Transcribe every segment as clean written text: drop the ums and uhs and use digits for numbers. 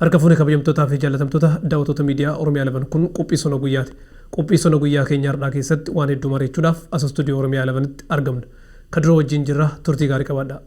Harka fuune kabajamtootaa fi jaallatamtoota daawwattoota miidiyaa Oromiyaa 11 kun qophii sona guyyaati. Qophii sona guyyaa keenya har'aa keessatti waan hedduu mari'achuudhaaf as istuudiyoo Oromiyaa 11tti argamna. Ka dura wajjin jirra turtii gaarii qabaadhaa.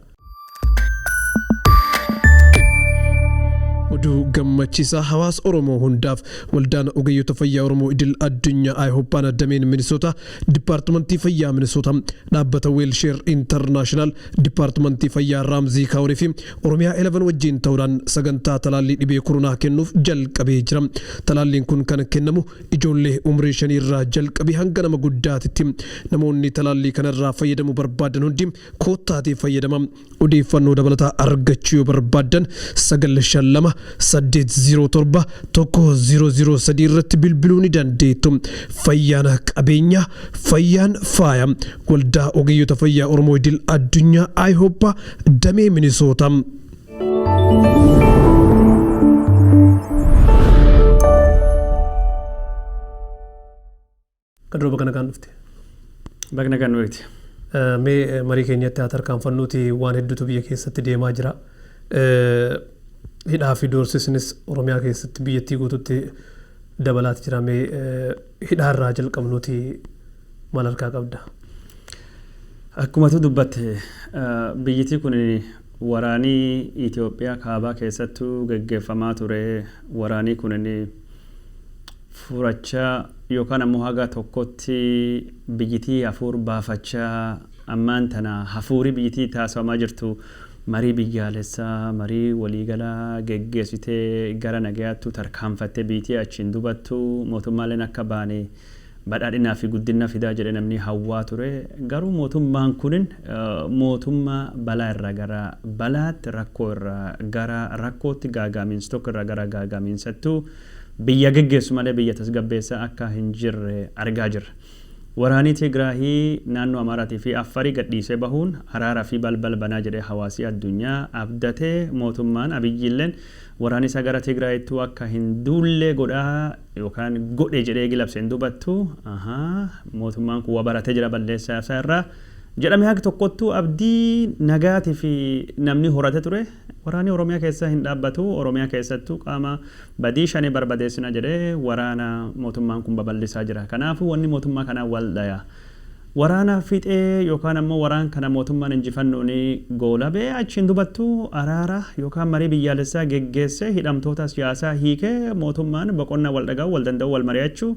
Oduu gammachiisaa hawaasa Oromoo hundaaf Waldaan Ogeeyyota Fayyaa Oromoo Idil Addunyaa IHOPAN Dameen Minisoota Dipaartimantii Fayyaa Minisoota Dhaabbata Weelsheer Intarnaashinaal Dipaartimantii Fayyaa Raamzii Kaawurii fi Oromiyaa 11 wajjin ta'uudhaan sagantaa talaallii dhibee koronaa kennuuf jalqabee jira. Talaalliin kun kan kennamu ijoollee umrii shanii irraa jalqabee hanga nama guddaatitti. Namoonni talaallii kanarraa fayyadamuu barbaadan hundi koottaatii fayyadama. Odeeffannoo dabalataa argachuu yoo barbaaddan 952 807 1003 irratti bilbiluu ni dandeettu. Fayyaan qabeenya, fayyaan faaya. Waldaa Ogeeyyota Fayyaa Oromoo Idil Addunyaa IHOPA Damee Minisoota. Kadroo baga nagaan dhufte. Baga nagaan nu eegde. Mee marii keenyatti haa tarkaanfannuuti waan hedduutu biyya keessatti deemaa jira. Hidhaa fi doorsisnis Oromiyaa keessatti biyyattii guututti dabalaati jira. Mee hidhaa irraa jalqabnuuti maal harkaa qabda? Akkuma tu dubbatte biyyitii kun waraanii Itoophiyaa kaabaa keessattuu geggeeffamaa ture. Waraanii kun furachaa yookaan ammoo haga tokkotti biyyitii hafuur baafachaa ammaan tana hafuurii biyyitii taasifamaa jirtu marii biyyaalessaa marii waliigalaa geggeessitee gara nagayaattuu tarkaanfattee biyyitii achiin dubattu mootummaaleen akka baane badhaadhinaa fi guddinna fidaa jedhe namni hawwaa ture. Garuu mootummaan kunin mootummaa balaa irraa gara balaatti, rakkoo irraa gara rakkootti, gaagaamiinsa tokko irraa gara gaagaamiinsattuu biyya geggeessu malee biyya tasgabbeessaa akka hin jirre argaa jirra. Waraanii Tigraahii naannoo Amaaraatii fi Affarii gadhiisee bahuun araara fi balbal banaa jedhee hawaasii addunyaa abdatee mootummaan Abiyyiilleen waraanii isaa gara Tigraayittuu akka hin duullee godhaa yookaan godhe jedhee eegi labseen dubattu ahaa mootummaan kun wa baratee jira balleessaa isaa irraa jedhamee hag tokkottuu abdii nagaatii fi namni horate ture. Waraanii Oromiyaa keessa hin dhaabbatu, Oromiyaa keessattuu qaama badii Shanee barbadeessina jedhee waraana mootummaan kun babal'isaa jira. Kanaafuu wanni mootummaa kanaa wal dhaya. Waraana fixee yookaan ammoo waraan kana mootummaan injifannoon goolabee achiin dubattuu araara yookaan marii biyyaalessaa geggeessee hidhamtoota siyaasaa hiikee mootummaan boqonnaa wal dhaga'uu, wal danda'uu, wal mari'achuu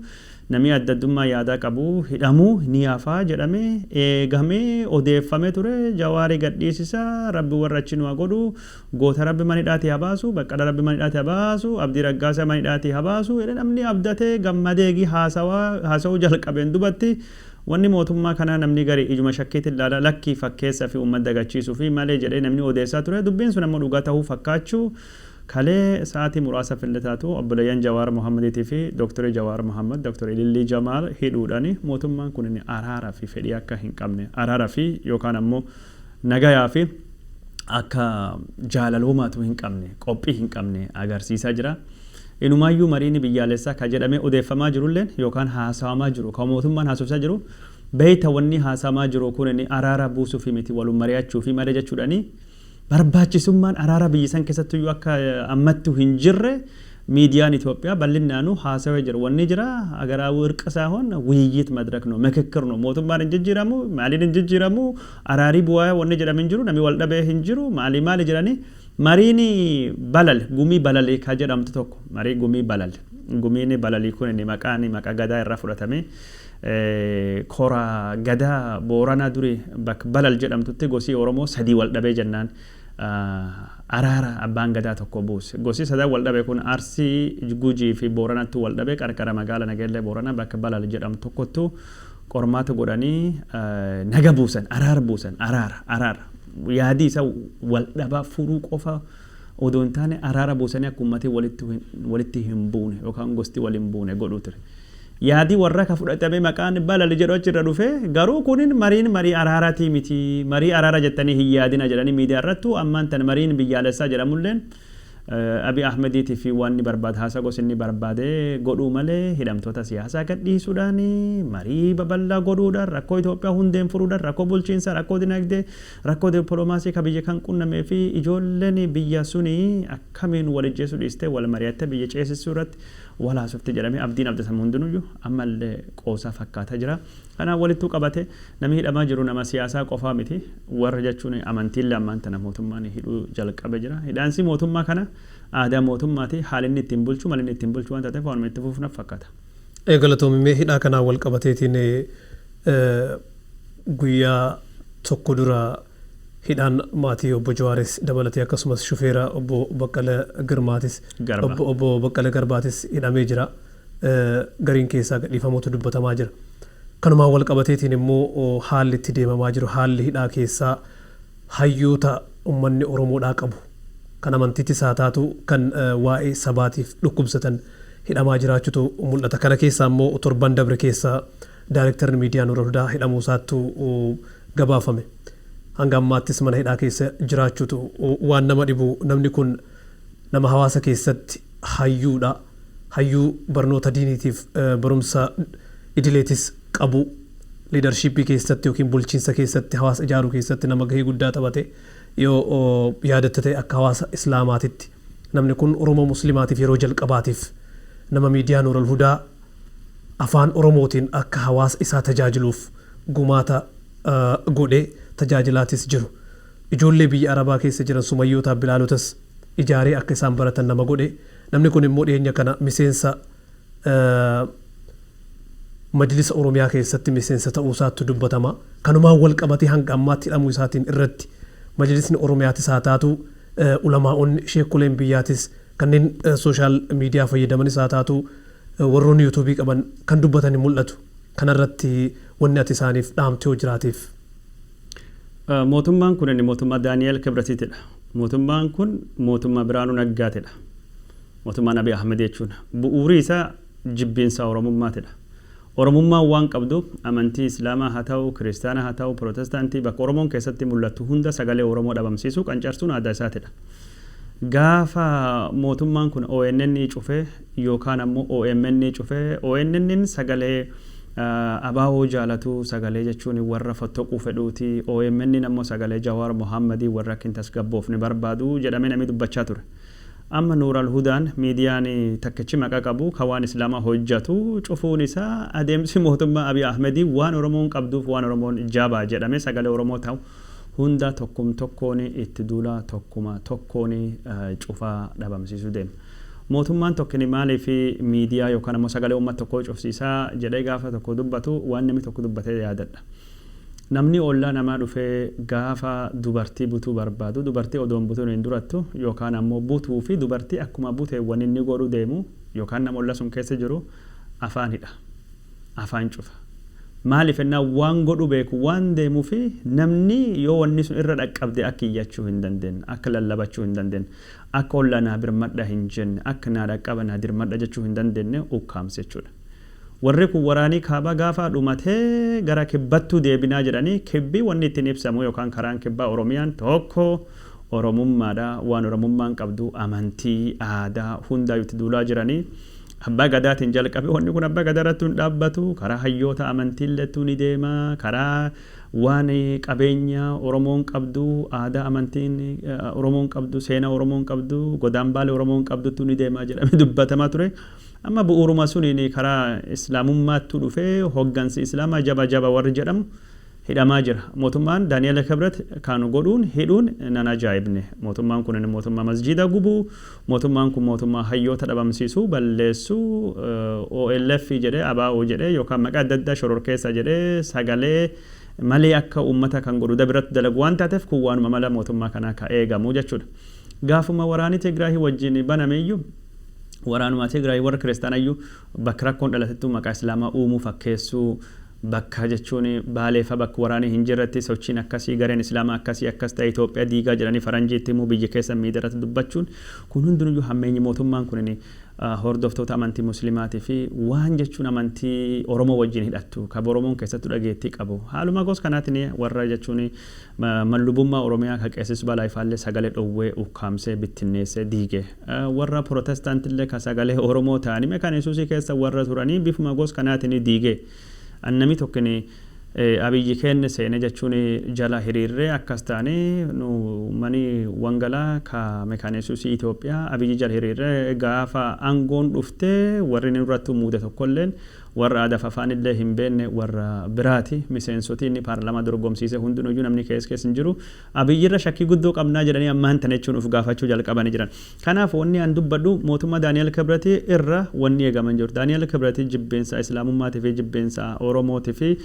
Namii adda addummaa yaadaa qabu hidhamuu ni hafa jedhamee eegamee odeeffamee ture. Jawaari gadhiisisa, Rabbi warra achi nu ha godhu, goota Rabbi mana hidhaatii ha baasu, Baqqala Rabbi mana hidhaatii ha baasu, Abdii Raggaasaa mana hidhaatii ha baasu jedhee namni abdatee gammadee eegii haasawuu jalqabeen dubatti wanni mootummaa kanaa namni gari ijuma shakkiitiin laala lakkii fakkeessa fi uummata dagachiisuufi malee jedhee namni odeessaa ture. Dubbiin sun ammoo dhugaa tahuu fakkaachuu Kalee sa'aatii muraasaaf illee taatu obboleeyyan Jawaar Mohaammadiitii fi Dooktorii Jawaar Mohaammad, Dr. Ilillii Jamaal hidhuudhaan mootummaan kun inni araara fi fedhii akka hin qabne, araara fi yookaan ammoo nagayaa fi akka jaalaloomaatu hin qabne, qophii hin qabne agarsiisaa jira. Inumaayyuu mariin biyyaalessaa ka jedhamee odeeffamaa jirulleen yookaan haasawamaa jiru, ka mootummaan haasofsiisaa jiru, beeyta wanni haasawamaa jiru kun inni araara buusuufi miti walum mari'achuufi malee jechuudhaani Barbaachisummaan araaraa biyya san keessattuyyuu akka ammattu hin jirre miidiyaan Itoophiyaa bal'innaanuu haasawee jira. Wanni jira ሀገራዊ እርቅ ሳይሆን ውይይት መድረክ ነው፣ ምክክር ነው። Mootummaan hin jijjiiramu, maaliin hin jijjiiramu, araarii bu'aa wanni jedhame hin jiru, namni wal dhabee hin jiru, maalii maali jedhanii mariin balal gumii balalii ka jedhamtu tokko marii gumii balal gumiin balalii kun inni maqaan maqa gadaa irraa fudhatame Kora Gadaa Booranaa durii bakka Balal jedhamtutti gosii Oromoo sadii wal dhabee jennaan araara abbaan Gadaa tokko buuse. Gosi sadan wal dhabe kun Arsii, Gujii fi Booranattu wal dhabe qarqara magaala Nageellee Booranaa bakka Balal jedhamtu tokkottu qormaata godhanii naga buusan, araara buusan, araara, araara. Yaadii isa wal dhabaa furuu qofa odoo hin taane araara buusanii akka uummatni walitti hin buune yookaan gosti wal hin buune godhuu ture. Yaadi warra ka fudhatame maqaan balali jedhu achi irra dhufe garuu kunin mariin marii araaratii miti marii araara jettanii hin yaadina jedhanii miidiyaa irrattuu ammaan tan mariin biyyaalessaa jedhamulleen Abiy Ahmediitii fi waan inni barbaade, haasaa gosa inni barbaade godhuu malee, hidhamtoota siyaasaa gadhiisuudhaan, marii babal'aa godhuudhaan, rakkoo Itoophiyaa hundeen furuudhaan, rakkoo bulchiinsaa, rakkoo dinagdee, rakkoo dippiloomaasii ka biyya kan qunnamee fi ijoolleen biyya suni akkamiin wal ijjeessuu dhiistee wal mari'attee biyya ceesisuu irratti wal haasofti jedhamee abdiin abdatamu hundinuyyuu ammallee qoosaa fakkaataa jira. Kanaaf walittuu qabate namni hidhamaa jiru nama siyaasaa qofaa miti, warra jechuun amantiillee ammaan tana mootummaan hidhuu jalqabe jira. Hidhaansi mootummaa kana aadaa mootummaati, haala inni ittiin bulchu, mala inni ittiin bulchu waan taateef waanuma itti fufu natti fakkaata. Galatoomimee, hidhaa kanaan wal qabateetiin guyyaa tokko dura hidhaan maatii obbo Jawaaris dabalatee akkasumas shufeera obbo Baqqala Girmaatis, obbo Baqqala Garbaatis hidhamee jira. Gariin keessaa gadhiifamuutu dubbatamaa jira. Kanumaan wal qabateetiin immoo haalli itti deemamaa jiru, haalli hidhaa keessaa hayyoota uummanni Oromoodhaa qabu kan amantiitis haa taatu kan waa'ee sabaatiif dhukkubsatan hidhamaa jiraachutu mul'ata. Kana keessaa immoo torban dabre keessa daayirektarri miidiyaa Nuural Hudaa hidhamuu isaattu gabaafame. Hanga ammaattis mana hidhaa keessa jiraachuutu waan nama dhibu. Namni kun nama hawaasa keessatti hayyuudha. Hayyuu barnoota diiniitiif barumsa idileetis qabu. Leadershipii keessatti yookiin bulchiinsa keessatti, hawaasa ijaaruu keessatti nama gahee guddaa taphate. Yoo yaadatta ta'e, akka hawaasa islaamaatitti namni kun Oromoo Muslimaatiif yeroo jalqabaatiif nama miidiyaa Nuural Hudaa afaan Oromootiin akka hawaasa isaa tajaajiluuf gumaata godhee tajaajilaatis jiru. Ijoollee biyya Arabaa keessa jiran Sumayyootaa Bilaalotas ijaaree akka isaan baratan nama godhe. Namni kun immoo dhiyeenya kana miseensa Majlisa Oromiyaa keessatti miseensa ta'uu isaattu dubbatama. Kanumaan wal qabatee hanga ammaatti hidhamuu isaatiin irratti Majlisni Oromiyaatis haa taatu, ulamaa'onni sheekoleen biyyaatis, kanneen social media fayyadamanis haa taatu, warroonni YouTubeii qaban kan dubbatan hin mul'atu. Kanarratti wanni ati isaaniif dhaamte yoo jiraateef. Mootummaan kun inni mootummaa Daani'el Kibratiitidha. Mootummaan kun mootummaa Biraanuu Naggaatidha. Mootummaan Abiy Ahmed jechuun bu'uuri isaa jibbiinsa Oromummaatidha. Oromummaan waan qabdu, amantii Islaamaa haa ta'u, Kiristaanaa haa ta'u, Pirootestaantii, bakka Oromoon keessatti mul'attu hunda sagalee Oromoo dhabamsiisuu, qancarsuun aadaa isaatidha. Gaafa mootummaan kun ONN cufee yookaan ammoo OMN cufee, ONN sagalee abaa'oo jaalatu, sagalee jechuun warra fottoquu fedhuuti, OMN ammoo sagalee Jawaar Mohammadii warra akka hin tasgabboofne barbaadu jedhamee namni dubbachaa ture. Amma Nuural Hudaan, miidiyaan takkichi maqaa qabu kan waan Islaamaa hojjetu cufuun isaa adeemsi mootummaa Abiy Ahmedii waan Oromoon qabduuf, waan Oromoon jabaa jedhamee sagalee Oromoo ta'u hunda tokkum tokkoon itti duula, tokkuma tokkoon cufaa dhabamsiisuu deema. Mootummaan tokkini maaliif miidiyaa yookaan ammoo sagalee uummata tokkoo cufsiisaa jedhee gaafa tokko dubbatu waan namni tokko dubbatee yaadadha. Namni ollaa namaa dhufee gaafa dubartii butuu barbaadu, dubartii odoon butuun hin durattu yookaan ammoo butuu fi dubartii akkuma buteewwan inni godhu deemu yookaan nama olla sun keessa jiru afaan hidha. Afaan cufa. Maaliif ennaan waan godhu beeku waan deemuu fi namni yoo wanni sun irra dhaqqabde akka iyyachuu hin dandeenye, akka lallabachuu hin dandeenye, akka ollaa naa birmadha hin jenne, akka naa dhaqqaba naa dirmadha jechuu hin dandeenye ukkaamse jechuudha. Warri kun waraanii kaabaa gaafa dhumatee gara kibbattuu deebinaa jedhanii, kibbii wanni ittiin ibsamu yookaan karaan kibbaa Oromiyaan tokko Oromummaadha. Waan Oromummaan qabdu, amantii, aadaa hundaayyuu itti duulaa jiranii. Abbaa Gadaatiin jalqabe wanni kun Abbaa Gadaa irratti hin dhaabbatu. Karaa hayyoota amantiilleettuu ni deema. Karaa waan qabeenya Oromoon qabdu, aadaa amantiin Oromoon qabdu, seenaa Oromoon qabdu, godaambaalee Oromoon qabduttuu ni deema jedhamee dubbatamaa ture. Amma bu'uuruma suniin karaa Islaamummaattuu dhufee hoggansi Islaamaa jaba jaba warri jedhamu hidhamaa jira. Mootummaan Daani'el Kibret kan godhuun hidhuun nan ajaa'ibne. Mootummaan kun mootummaa masjiida gubuu, mootummaan kun mootummaa hayyoota dhabamsiisuu, balleessuu, OLF jedhee, ABO jedhee yookaan maqaa adda addaa shororkeessa jedhee sagalee malee akka uummata kan godhu dabiratti dalagu waan taateef kun waanuma mala mootummaa kanaa ka eegamu jechuudha. Gaafuma waraanni Tigraahii wajjin banameyyuu waraanuma Tigraahii warra kiristaanayyuu bakka rakkoon dhalatettuu maqaa Islaamaa uumuu fakkeessuu. Bakka jechuun Baaleefa bakka waraanni hin jirretti sochiin akkasii, gareen Islaamaa akkasii akkas ta'e, Itoophiyaa diigaa jedhanii faranjiitti immoo biyya keessa miidiyaarratti dubbachuun kun hundinuyyuu hammeenyi mootummaan kun hordoftoota amantii Muslimaatii fi waan jechuun amantii Oromoo wajjin hidhattu kan Oromoon keessattuu dhageettii qabu. Haaluma gosa kanaatiin warra jechuun mallubummaa Oromiyaa kan qeessis Balaa Ifaallee sagalee dhowwee, ukkaamsee, bittinneessee diige. Warra Protestaantillee kan sagalee Oromoo ta'anii Mekaana Yesuusii keessa warra turanii bifuma gosa kanaatiin diige. Annami tokkini Abiyyi keenne seene jechuun jala hiriirree akkas taane, nu mani wangalaa ka Mekaana Yesuusii Itoophiyaa Abiyyi jala hiriirree, gaafa aangoon dhuftee warri nurratti muude tokkolleen warra aadaaf afaanillee hin beekne warra biraati. Miseensotii inni paarlaamaa dorgomsiise hundinuyyuu namni keessa keessa hin jiru. Abiyyirra shakkii guddoo qabnaa jedhanii ammaan tana jechuun uf gaafachuu jalqabanii jiran. Kanaaf wanni an dubbadhu, mootummaa Daani'el Kibrati irra wanni eegaman jiru. Daani'el Kibrati jibbeensa Islaamummaatii fi jibbeensa Oromootii fi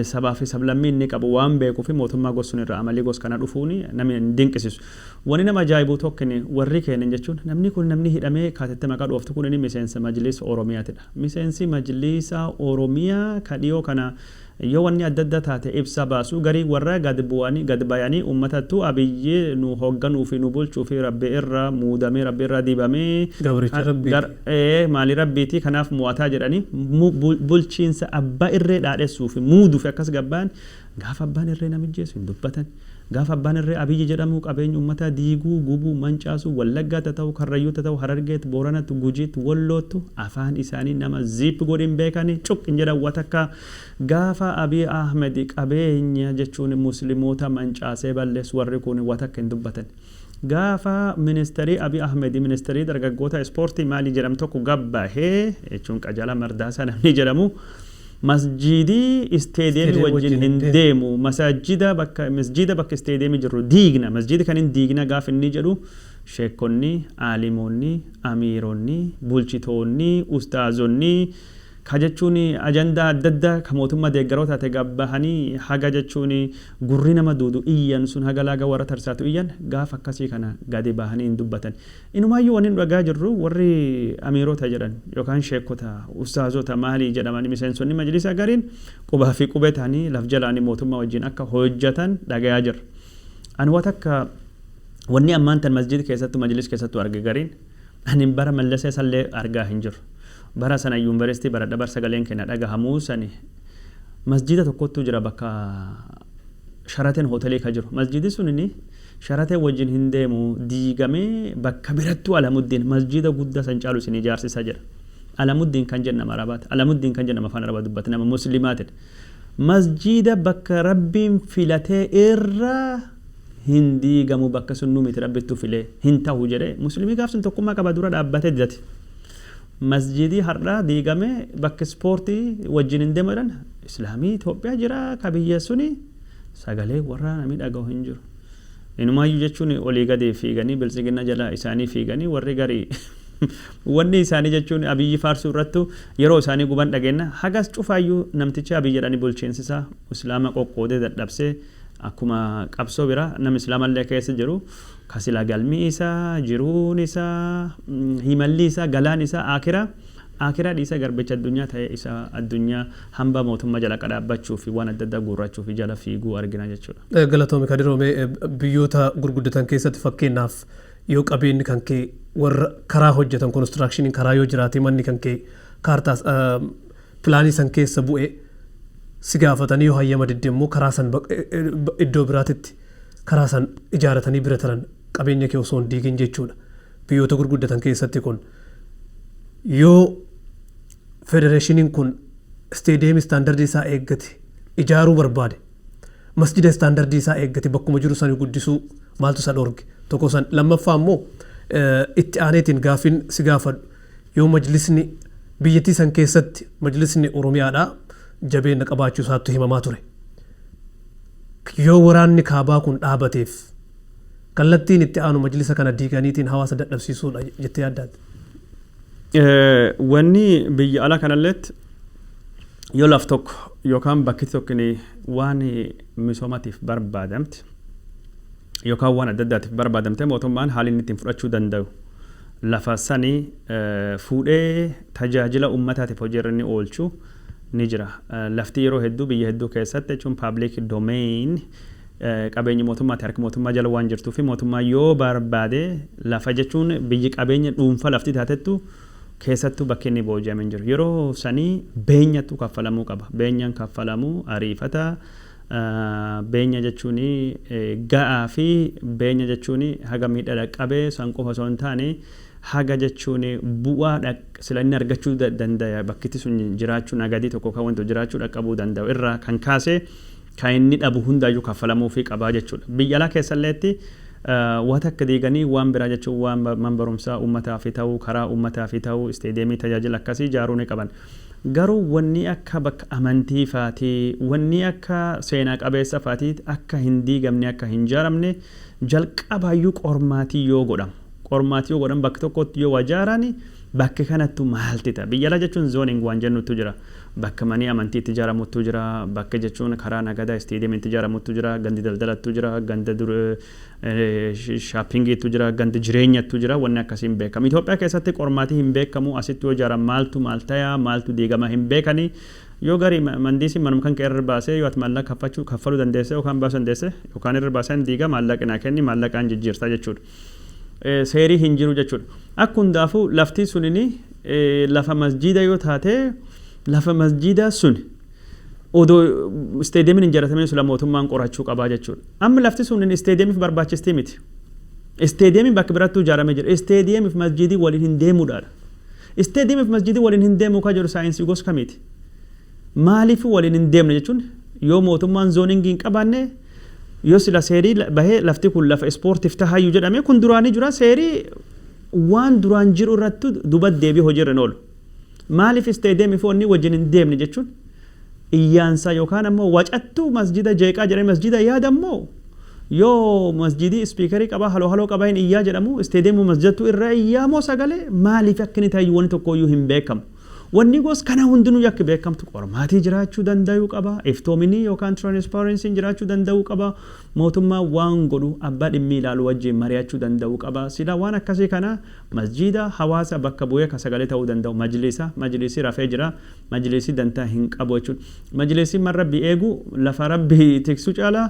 sabaa fi sablammii inni qabu waan beekuu fi mootummaa gos sun irra amalii gos kana dhufuun namni hin dinqisiisu. Wanni nama ajaa'ibu tokkini, warri kennan jechuun namni kun, namni hidhamee kaatette maqaa dhooftu kun, inni miseensa Majlis Oromiyaatidha. Miseensi Majlisa Oromiyaa ka dhiyoo kana yoo wanni adda addaa taate ibsa baasu, garii warra gad bu'anii gad bayanii uummatattu Abiyyi nu hoogganuu fi nu bulchuu fi Rabbi irra muudamee, Rabbi irra dibamee Gabricha Rabbiiti. Maali Rabbiiti, kanaaf mo'ataa jedhanii bulchiinsa abbaa irree dhaadhessuu fi muuduu fi akkas gabbaan, gaafa abbaan irree namijjeessu hin dubbatan. Gaafa abbaan irree Abiyyi jedhamu qabeenya uummataa diiguu, gubuu, mancaasuu, Wallaggaatti ta'u, Karrayyuutti ta'u, Harargeetti, Booranatti, Gujiitti, Walloottu, afaan isaanii nama zip godhin beekanii cuq hin jedhan watakka. Gaafa Abiy Ahmed qabeenya jechuun Musliimoota mancaasee balleessu warri kun watakka hin dubbatan. Gaafa ministeerii Abiy Ahmed, ministeerii dargaggoota ispoortii maalii jedhamu tokko gabbahee jechuun Qajeelaa Mardaasaa namni jedhamu, masjiidii isteediyeemii wajjin hin deemu, masaajida bakka masjiida bakka isteediyeemii jirru diigna, masjiida kan hin diigna gaafa inni jedhu, sheekonni, aalimoonni, amiironni, bulchitoonni, ustaazonni ka jechuun ajandaa adda addaa ka mootummaa deeggaroo taate gabbahanii haga jechuun gurri nama duudu iyyan sun, haga laaga warra tarsaatu iyyan, gaafa akkasii kana gadi bahanii hin dubbatan. Inumaayyuu wanni nu dhagaa jirru, warri amiirota jedhan yookaan sheekota, ustaazota maalii jedhaman, miseensonni majlisaa gariin qubaa fi qubee ta'anii laf jalaanii mootummaa wajjin akka hojjetan dhagayaa jirra. Ani waan akka wanni ammaan tan masjid keessattu, majlis keessattu arge gariin ani bara Mallasee sallee argaa hin jiru. Bara sana yuunivarsiitii baradha, bar sagaleen kenna dhagahamuu sani masjida tokkottu jira bakka Sharaten hotelii ka jiru. Masjidi sun inni Sharaten wajjin hin deemu, diigamee bakka birattuu Alamuddiin masjida guddaa san caalu isin ijaarsisa jedha. Alamuddiin kan jedhu nama Arabaati. Alamuddiin kan jedhu nama afaan Arabaa dubbate, nama Muslimaatidha. Masjida bakka Rabbiin filatee irra hin diigamu, bakka sun nu miti, Rabbittu filee hin ta'u jedhee Muslimii gaaf sun tokkummaa qaba dura dhaabbatee didate. Masjidii har'aa diigame bakka ispoortii wajjin hin deemu jedhan, Islaamii Itoophiyaa jira ka biyya suni sagalee warra namni dhaga'u hin jiru. Inumaayyuu jechuun olii gadi fiiganii Biltsiginna jala isaanii fiiganii, warri garii wanni isaanii jechuun Abiyyi faarsuu irrattu yeroo isaanii guban dhageenna. Hagas cufaayyuu namtichi Abiyyi jedhanii bulchiinsisaa Islaama qoqqoodee dadhabsee, akkuma qabsoo bira nama Islaamallee keessa jiru kasila galmi isaa, jiruun isaa, himalli isaa, galaan isaa akiraa akiraa dhiisa, garbicha addunyaa ta'ee isa addunyaa hamba mootummaa jala qadhaabbachuu fi waan adda addaa guurrachuu fi jala fiiguu argina jechuudha. Galatoomi Kadiroomee. Biyyoota gurguddatan keessatti, fakkeenyaaf, yoo qabeenyi kan kee warra karaa hojjetan, constructioniin karaa yoo jiraate, manni kan kee kaartaa pilaanii san keessa bu'e, si gaafatanii yoo hayyama didde immoo karaa san iddoo biraatitti karaa san ijaaratanii bira taran, qabeenya kee osoo hin diigin jechuudha. Biyyoota gurguddatan keessatti kun yoo federeeshiniin kun isteediyeemii istaandardii isaa eeggate ijaaruu barbaade, masjida istaandardii isaa eeggate bakkuma jiru san guddisuu maaltu isa dhorge? Tokko san. Lammaffaa immoo itti aaneetiin gaafin si gaafadhu, yoo majlisni biyyattii san keessatti, Majlisni Oromiyaadhaa jabeenya qabaachuu isaattu himamaa ture. Yoo waraanni kaabaa kun dhaabateef, kallattiin itti aanu majlisa kana diiganiitiin hawaasa dadhabsiisuudha jettee yaaddaati? Wanni biyya alaa kanalleetti yoo laf tokko yookaan bakki tokko waan misoomatiif barbaadamte yookaan waan adda addaatiif barbaadamte, mootummaan haalli inni ittiin fudhachuu danda'u lafa sanii fuudhee tajaajila uummataatiif hojiirra inni oolchu ni jira. Lafti yeroo hedduu biyya hedduu keessatti jechuun public domain, qabeenyi mootummaati, harka mootummaa jala waan jirtuu fi mootummaa yoo barbaade lafa jechuun biyyi qabeenya dhuunfaa lafti taatettu keessattuu bakki inni booji'amee jiru. Yeroo sanii beenyatu kaffalamuu qaba. Beenyaan kaffalamuu ariifata. Beenya jechuun ga'aa fi beenya jechuun haga miidhaa dhaqqabee san qofa osoo hin taane, haga jechuun bu'aa sila inni argachuu danda'a, bakkitti sun jiraachuu nagadii tokko kan wanti jiraachuu dhaqqabuu danda'u irraa kan kaase kan inni dhabu hundaayyuu kaffalamuufii qabaa jechuudha. Biyya alaa keessalleetti waan akka diiganii waan biraa jechuun waan man barumsaa uummataaf ta'uu, karaa uummataaf ta'uu, isteediyeemii, tajaajila akkasii ijaaruu ni qaban. Garuu wanni akka bakka amantii faatii, wanni akka seenaa qabeessa faatii akka hin diigamne, akka hin ijaaramne jalqabaayyuu qormaatii yoo godhamu, qormaatii yoo godhamu, bakka tokkotti yoo ijaarani bakka kanattu maalti ta'a? Biyya alaa jechuun zoning waan jennutu jira. Bakka manii amantii itti ijaaramutu jira. Bakka jechuun karaa nagadaa isteediyeemii itti ijaaramutu jira. Gandi daldalattu jira. Ganda shoppingiitu jira. Ganda jireenyattu jira. Wanni akkasii hin beekamu. Itoophiyaa keessatti qormaatii hin beekamu. Asitti yoo ijaaran maaltu maal tayaa, maaltu diigama hin beekanii. Yoo garii mandiisi manuma kan kee irra baasee, yoo ati maallaqa kaffachuu kaffaluu dandeesse yookaan baasuu dandeesse yookaan irra baasee diiga, maallaqa naa kenni, maallaqaan jijjiirtaa jechuudha. Seerii hin jiru jechuudha. Akka hundaafuu lafti sunini lafa masjiida yoo taate, lafa masjiidaa sun odoo isteediyeemiin hin ijaaratamin sula mootummaan qorachuu qabaa jechuudha. Amma lafti sun isteediyeemiif barbaachistii miti. Isteediyeemiin bakka birattuu ijaaramee jira. Isteediyeemiif masjiidii waliin hin deemuudhaadha. Isteediyeemiif masjiidii waliin hin deemu kan jedhu saayinsii gosa kamiiti? Maaliif waliin hin deemne jechuun, yoo mootummaan zoningii hin qabaanne, yoo sila seerii bahee lafti kun lafa ispoortiif tahayyuu jedhame, kun duraanii jira, seerii waan duraan jiru irratti duba deebii hojiirra hin oolu. Maaliif isteediyeemii fi wanni wajjin hin deemne jechuun iyyaansa yookaan ammoo wacattuu masjida jeeqaa jedhanii masjida yaada ammoo yoo masjidii speakerii qabaa, haloo haloo qabaa hin iyyaa jedhamu, isteediyeemii masjidatu irra iyyaa moo sagalee maaliif akka inni ta'e wanni tokkoyyuu hin beekamu. Wanni gos kana hundinuu yakki beekamtu qormaatii jiraachuu danda'uu qaba. Iftoominii yookaan transparencyn jiraachuu danda'uu qaba. Mootummaan waan godhu abbaa dhimmi ilaalu wajjin mari'achuu danda'uu qaba. Sila waan akkasii kana masjiida hawaasa bakka bu'ee ka sagalee ta'uu danda'u majlisa. Majlisi rafee jira. Majlisi dantaa hin qabu jechuudha. Majlisi man Rabbi eegu, lafa Rabbi tiksu caalaa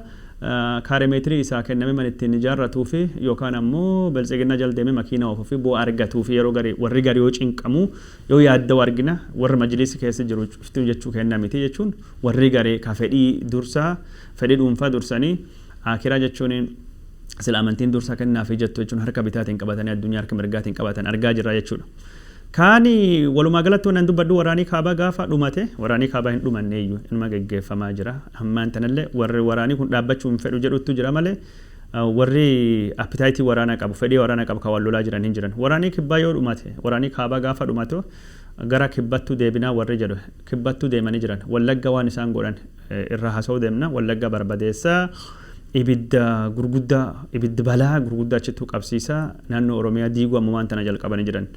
kaaremeetirii isaa kenname man ittiin ijaarratuu fi yookaan ammoo biltsiginna jala deemee makiina oofuu fi bu'aa argatuu fi yeroo garii warri garii yoo cinqamu, yoo yaadda'u argina. Warri majlisi keessa jiru cuftuu jechuu kenna miti jechuun, warri garii ka fedhii dursaa, fedhii dhuunfaa dursanii, akiraa jechuun sila amantiin dursa kennaafi jettu jechuun harka bitaatiin qabatanii addunyaa harka mirgaatiin qabatan argaa jirra jechuudha. Kaani walumaa galatti wannan dubbadhu, waraanii kaabaa gaafa dhumate, waraanii kaabaa hin dhumanne iyyuu, inuma geggeeffamaa jira. Ammaan tanallee warri waraanii kun dhaabbachuu hin fedhu jedhutu jira malee warri appetiteii waraanaa qabu, fedhii waraanaa qabu kan wal lolaa jiran hin jiran. Waraanii kibbaa yoo dhumate, waraanii kaabaa gaafa dhumatu gara kibbattuu deebinaa warri jedhu kibbattuu deemanii jiran. Wallagga waan isaan godhan irraa haasa'uu deemna. Wallagga barbadeessaa, ibidda gurguddaa, ibidda balaa gurguddaa achittuu qabsiisaa, naannoo Oromiyaa diiguu ammumaan tana jalqabanii jiran.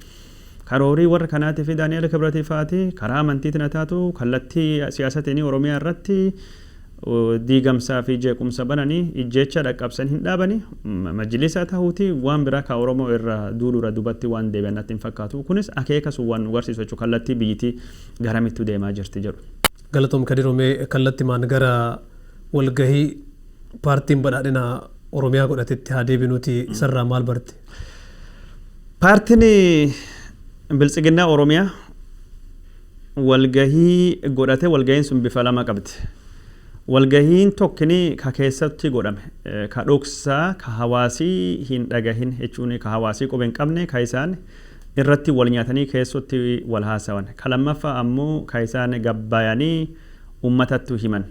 Karoorii warra kanaatii fi Daani'eel Kibratii fa'aati karaa amantiitiin haa taatu kallattii siyaasatiin Oromiyaa irratti diigamsaa fi jeequmsa bananii ijjeecha dhaqqabsan hin dhaabani. Majlisa ta'uuti waan biraa ka Oromoo irra duulura dubatti waan deebi'an natti hin fakkaatu. Kunis akeeka sun waan nu agarsiisu jechuudha, kallattii biyyittii garamittu deemaa jirti jedhu. Galatoom Kadiromee, kallattimaan gara walgahii paartiin badhaadhina Oromiyaa godhatetti haa deebinuuti, isarraa maal barte? Paartiin Biltsiginnaa Oromiyaa walgahii godhate. Walgahiin sun bifa lama qabdi. Walgahiin tokkini ka keessatti godhame, ka dhoksaa, ka hawaasii hin dhagahin jechuun, ka hawaasii quba hin qabne, ka isaan irratti wal nyaatanii keessatti wal haasawan. Ka lammaffaa ammoo ka isaan gabbaayanii uummatattu himan.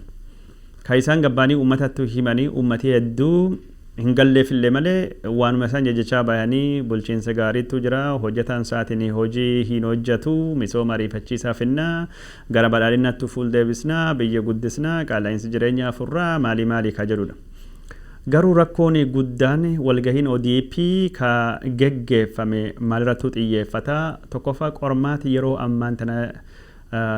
Ka isaan gabbaanii uummatattu himanii uummati hedduu hin galleefillee malee waanuma isaan jejjechaa bayanii, bulchiinsa gaariitu jira, hojjetaan isaatiin hojii hin hojjetu, misooma ariifachiisaa finnaa, gara badhaadhinaatti fuul deebisnaa, biyya guddisnaa, qaala'insi jireenyaa furraa, maalii maalii ka jedhudha. Garuu rakkoon guddaan walgahiin ODP ka geggeeffame maalirrattuu xiyyeeffata? Tokkoffaa, qormaati yeroo ammaan tana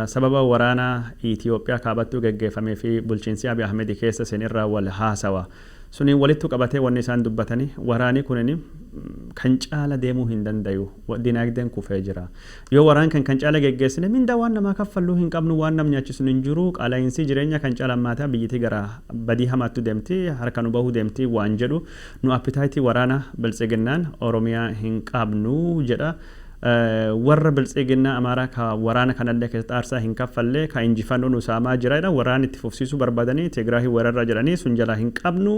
sababa waraana Itiyoophiyaa kaabattuu geggeeffamee fi bulchiinsi Abiy Ahmed keessa seen irraa wal haasawa. Suniin walittu qabatee wanni isaan dubbatanii waraanii kunin Kan caala deemuu hin dandayu, dinaagdeen kufee jira. Yoo waraan kan caala geggeessine, mindaa waan namaa kaffalluu hin qabnu, waan nam nyaachisu hin jiru, qaala'insi jireenya kan caala ammaataa, biyyittii gara badii hamaattu deemti, harka nu bahuu deemti waan jedhu, nu appetite waraana Biltsiginnaan Oromiyaa hin qabnu jedha. Warra Biltsiginnaa Amaaraa ka waraana kanallee keessatti aarsaa hin kaffallee ka injifannoo nu saamaa jira jedha. Waraana itti fufsiisuu barbaadanii Tigraahii weerarra jedhanii, sun jalaa hin qabnu,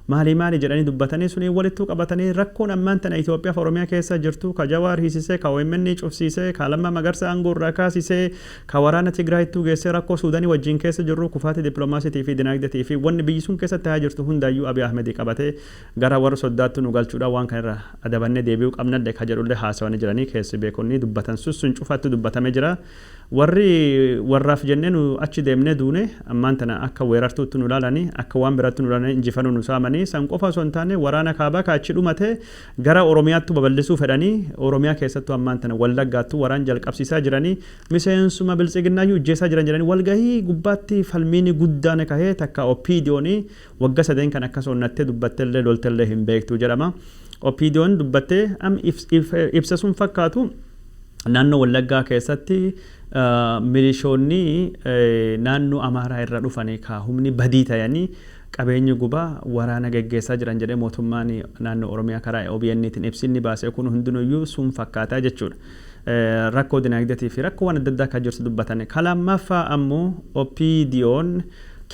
maali maali jedhanii dubbatanii, suni walittuu qabatanii rakkoon ammaan tana Itoophiyaa fi Oromiyaa keessa jirtu, ka Jawaar hiisisee, ka OMN cufsiisee, ka Lammaa Magarsaa aangoo irraa kaasisee, ka waraana Tigraahittuu geessee, rakkoo Suudaanii wajjin keessa jirru, kufaatii dippiloomaasiitii fi dinaagdeetii fi wanni biyyi sun keessatti ta'aa jirtu hundaayyuu Abiy Ahmedii qabatee gara warra soddaattu nu galchuudha, waan kana irra adabannee deebi'uu qabnallee ka jedhullee haasawanii jiranii, keessi beekonni dubbatan sun cufaatti dubbatamee jira. Warri warraaf jennee nu achi deemnee duune ammaan tana akka weerartuutti nu laalanii, akka waan biraatti nu laalanii, injifannoo nu saamanii. San qofa osoo hin taane, waraana kaabaa ka achi dhumate gara Oromiyaattu babal'isuu fedhanii, Oromiyaa keessattuu ammaan tana Wallaggaattu waraan jalqabsiisaa jiranii, miseensuma Biltsiginnaayyuu ijjeessaa jiran jedhanii, walgahii gubbaatti falmiini guddaan kahee. Takka OPDOn wagga sadeen kan akkas onnattee dubbattellee loltellee hin beektu jedhama. OPDOn dubbattee am ibsa sun fakkaatu, naannoo Wallaggaa keessatti milishoonni naannoo Amaaraa irra dhufanii ka humni badii ta'anii qabeenyi gubaa waraana geggeessaa jiran jedhee mootummaan naannoo Oromiyaa karaa OBN'tiin ibsinni baasee kun hundinuyyuu sun fakkaataa jechuudha. Rakkoo dinagdeetii fi rakkoo waan adda addaa akka jirtu dubbatan. Ka lammaffaa ammoo OPDOn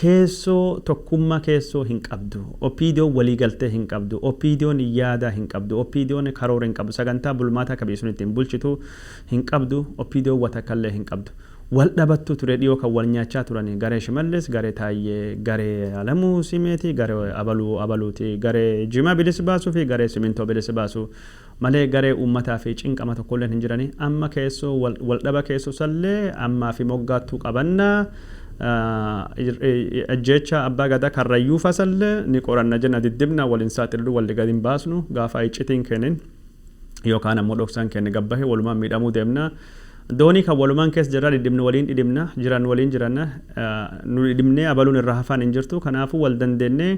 keessoo tokkummaa keessoo hin qabdu. OPDOn waliigaltee hin qabdu. OPDOn yaada hin qabdu. OPDOn karoora hin qabdu. Sagantaa bulmaataa akka biyyi sun ittiin bulchitu hin qabdu. OPDOn watakkallee hin qabdu. Wal dhabattu ture dhiyoo kan wal nyaachaa turan, garee Shimallis, garee Taayyee, garee Alamuu Simeeti, garee Abaluu Abaluuti, garee Jimaa bilisa baasuu fi garee Simintoo bilisa baasuu malee garee uummataa fi cinqama tokkolleen hin jirani. Amma keessoo wal dhaba keessoo sallee ammaa fi moggaattuu qabannaa. Ajjeecha abbaa gadaa Karrayyuu fasallee ni qoranna jenna, diddibna, waliin saaxillu, walli gadi hin baasnu, gaafa iccitiin kennin yookaan ammoo dhoksaan kenne gabbahe walumaan miidhamuu deemna. Doonii kan walumaan keessa jirra, dhidhibnu waliin dhidhibna, jiran waliin jiranna, nu dhidhibnee abaluun irraa hafaan hin jirtu. Kanaafuu wal dandeennee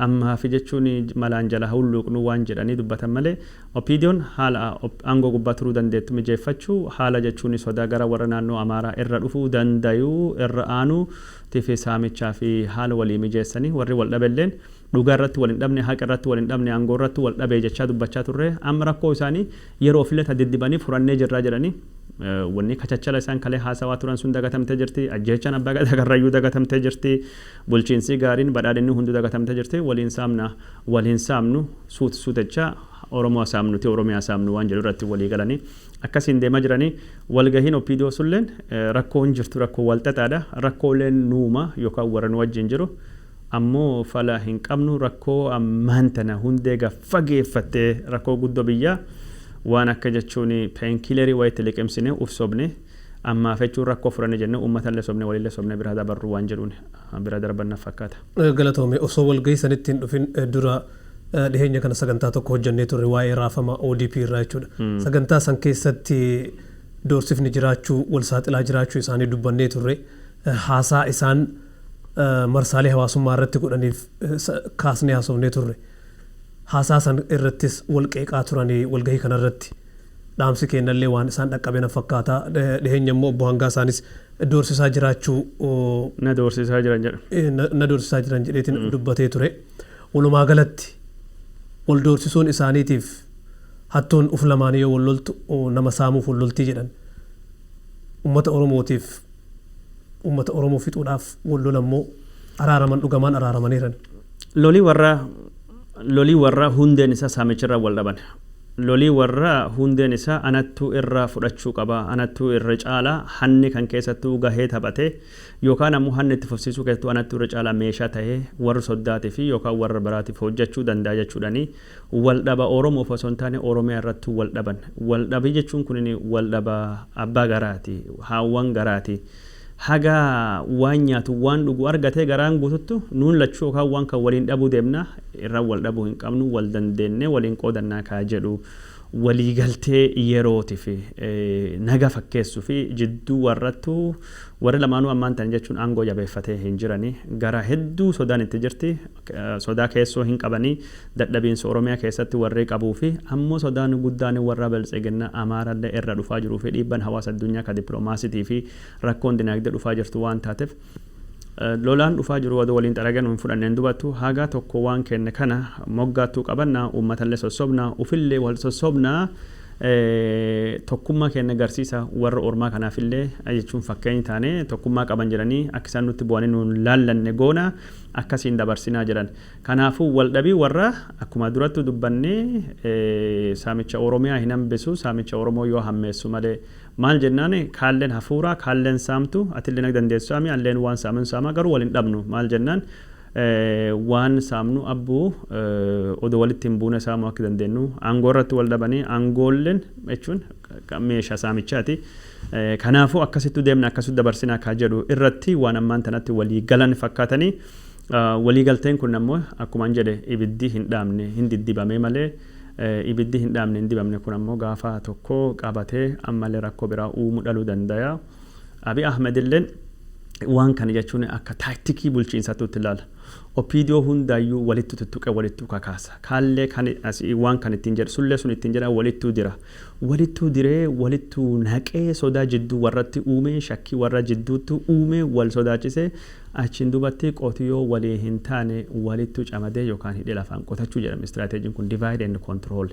ammaa fi jechuun malaan jala hulluuqnu waan jedhanii dubbatan malee, OPDOn haala aangoo gubbaa turuu dandeettu mijeeffachuu, haala jechuun sodaa gara warra naannoo Amaaraa irra dhufuu dandayuu irra aanuu fi saamichaa fi haala walii mijeessanii, warri wal dhabelleen dhugaa irratti wal hin dhabne, haqa irratti wal hin dhabne, aangoo irratti wal dhabee jechaa dubbachaa turre. Amma rakkoo isaanii yeroo ofillee diddibanii furannee jirraa jedhanii, wanni kachachala isaan kalee haasawaa turan sun dagatamtee jirti. Ajjeechaan abbaa gadaa Karrayyuu dagatamtee jirti. Bulchiinsi gaariin badhaadhinni hunduu dagatamtee jirti. Waliin saamna, waliin saamnu, suut suutechaa Oromoo saamnuti, Oromiyaa saamnu waan jedhu irratti walii galanii akkasiin deemaa jiranii. Walgahiin OPDO sulleen rakkoon jirtu rakkoo walxaxaadha. Rakkooleen nuuma yookaan warra nu wajjin jiru ammoo fala hin qabnu. Rakkoo ammaan tana hundee fageeffattee rakkoo guddoo biyyaa waan akka jechuun painkiller wayitti liqimsine uf sobne ammaaf jechuun rakkoo furanne jenne, uummatallee sobne, walillee sobne bira dabarru waan jedhuun bira darbanna fakkaata. Galatoome. Osoo walgahii sanitti hin dhufin dura dhiheenya kana sagantaa tokko hojjannee turre, waa'ee raafama ODP irraa jechuudha. Sagantaa san keessatti doorsifni jiraachuu, wal saaxilaa jiraachuu isaanii dubbannee turre. Haasaa isaan marsaalee hawaasummaa irratti godhaniif kaasnee haasofnee turre. Haasaa san irrattis wal qeeqaa turanii, walgahii kanarratti dhaamsi kennallee waan isaan dhaqqabe na fakkaata. Dhiheenya immoo obbo Hangaa isaanis doorsisaa jiraachuu Na doorsisaa jiran jedha. Na doorsisaa jiran jedheetiin dubbatee ture. Walumaa galatti wal doorsisuun isaaniitiif, hattuun uf lamaanii yoo wal loltu nama saamuuf wal loltii jedhan. Uummata Oromootiif, uummata Oromoo fixuudhaaf wal lolammoo araaraman, dhugamaan araaramaniiran? Lolii warra hundeen isaa saamicharra wal dhaban. Lolii warra hundeen isaa anattuu irraa fudhachuu qaba, anattuu irra caalaa, hanni kan keessattuu gahee taphate yookaan ammoo hanni itti fufsiisuu keessattuu anattuu irra caalaa meeshaa tahee warra soddaatii fi yookaan warra biraatiif hojjechuu danda'a jechuudhani wal dhaba. Oromoof osoo hin taane Oromiyaa irrattuu wal dhaban. Wal dhabii jechuun kun wal dhaba abbaa garaati, haawwan garaati. Haga waan nyaatu waan dhugu argatee garaan guututtu nuun lachuu yookaan waan kan waliin dhabuu deemna, irra wal dhabuu hin qabnu, wal dandeenne waliin qoodannaa kaa jedhu. Waliigaltee yerootii fi naga fakkeessuu fi jidduu warrattu warri lamaanuu ammaan tan jechuun aangoo jabeeffatee hin jirani. Gara hedduu sodaan itti jirti. Sodaa keessoo hin qabanii, dadhabiinsa Oromiyaa keessatti warri qabuu fi ammoo sodaan guddaan warra Biltsiginna Amaarallee irra dhufaa jiruu fi dhiibban hawaasa addunyaa ka dippiloomaasiitii fi rakkoon dinagdee dhufaa jirtu waan taateef, lolaan dhufaa jiru odoo waliin xaragan hin fudhanneen dubattu haga tokko waan kenne kana moggaattuu qabannaa, uummatallee sossobnaa, ufillee wal sossobnaa, tokkummaa keenya agarsiisa warra ormaa kanaafillee jechuun fakkeenya taane tokkummaa qaban jedhanii akka isaan nutti bu'anii nuun laallanne goona, akkasiin dabarsinaa jedhan. Kanaafuu waldhabii warra akkuma duratti dubbannee saamicha Oromiyaa hin hambisu, saamicha Oromoo yoo hammeessu malee. Maal jennaan, kaalleen hafuuraa kaalleen saamtu, atillee nag dandeessu saami, alleen waan saaman saama, garuu wal hin dhabnu. Maal jennaan, waan saamnu abbuu odoo walitti hin buune saamuu akka dandeenyu. Aangoo irratti wal dhabanii, aangoolleen jechuun meeshaa saamichaati. Kanaafuu akkasittu deemna, akkasitti dabarsinaa kaa jedhu irratti waan ammaan tanatti walii galan fakkaatanii. Walii galteen kun ammoo akkuma jedhe ibiddi hin dhaamne hin diddibamee malee, ibiddi hin dhaamne hin dibamne kun ammoo gaafa tokko qabatee ammallee rakkoo biraa uumuu dhaluu danda'a. Abiy Ahmed illeen waan kana jechuun akka taaktikii bulchiinsaatti ilaala. OPDO hundaayyuu walitti tuttuqee walittuu kakaasa. Kaallee kan waan kan ittiin jedhu sullee sun ittiin jedhan walittuu dira. Walittuu diree, walittuu naqee, sodaa jidduu warratti uumee, shakkii warra jidduutti uumee, wal sodaachisee, achiin dubatti qotiyoo walii hin taane walittuu camadee yookaan hidhee lafaan qotachuu jedhama. Istiraateejiin kun divide and control.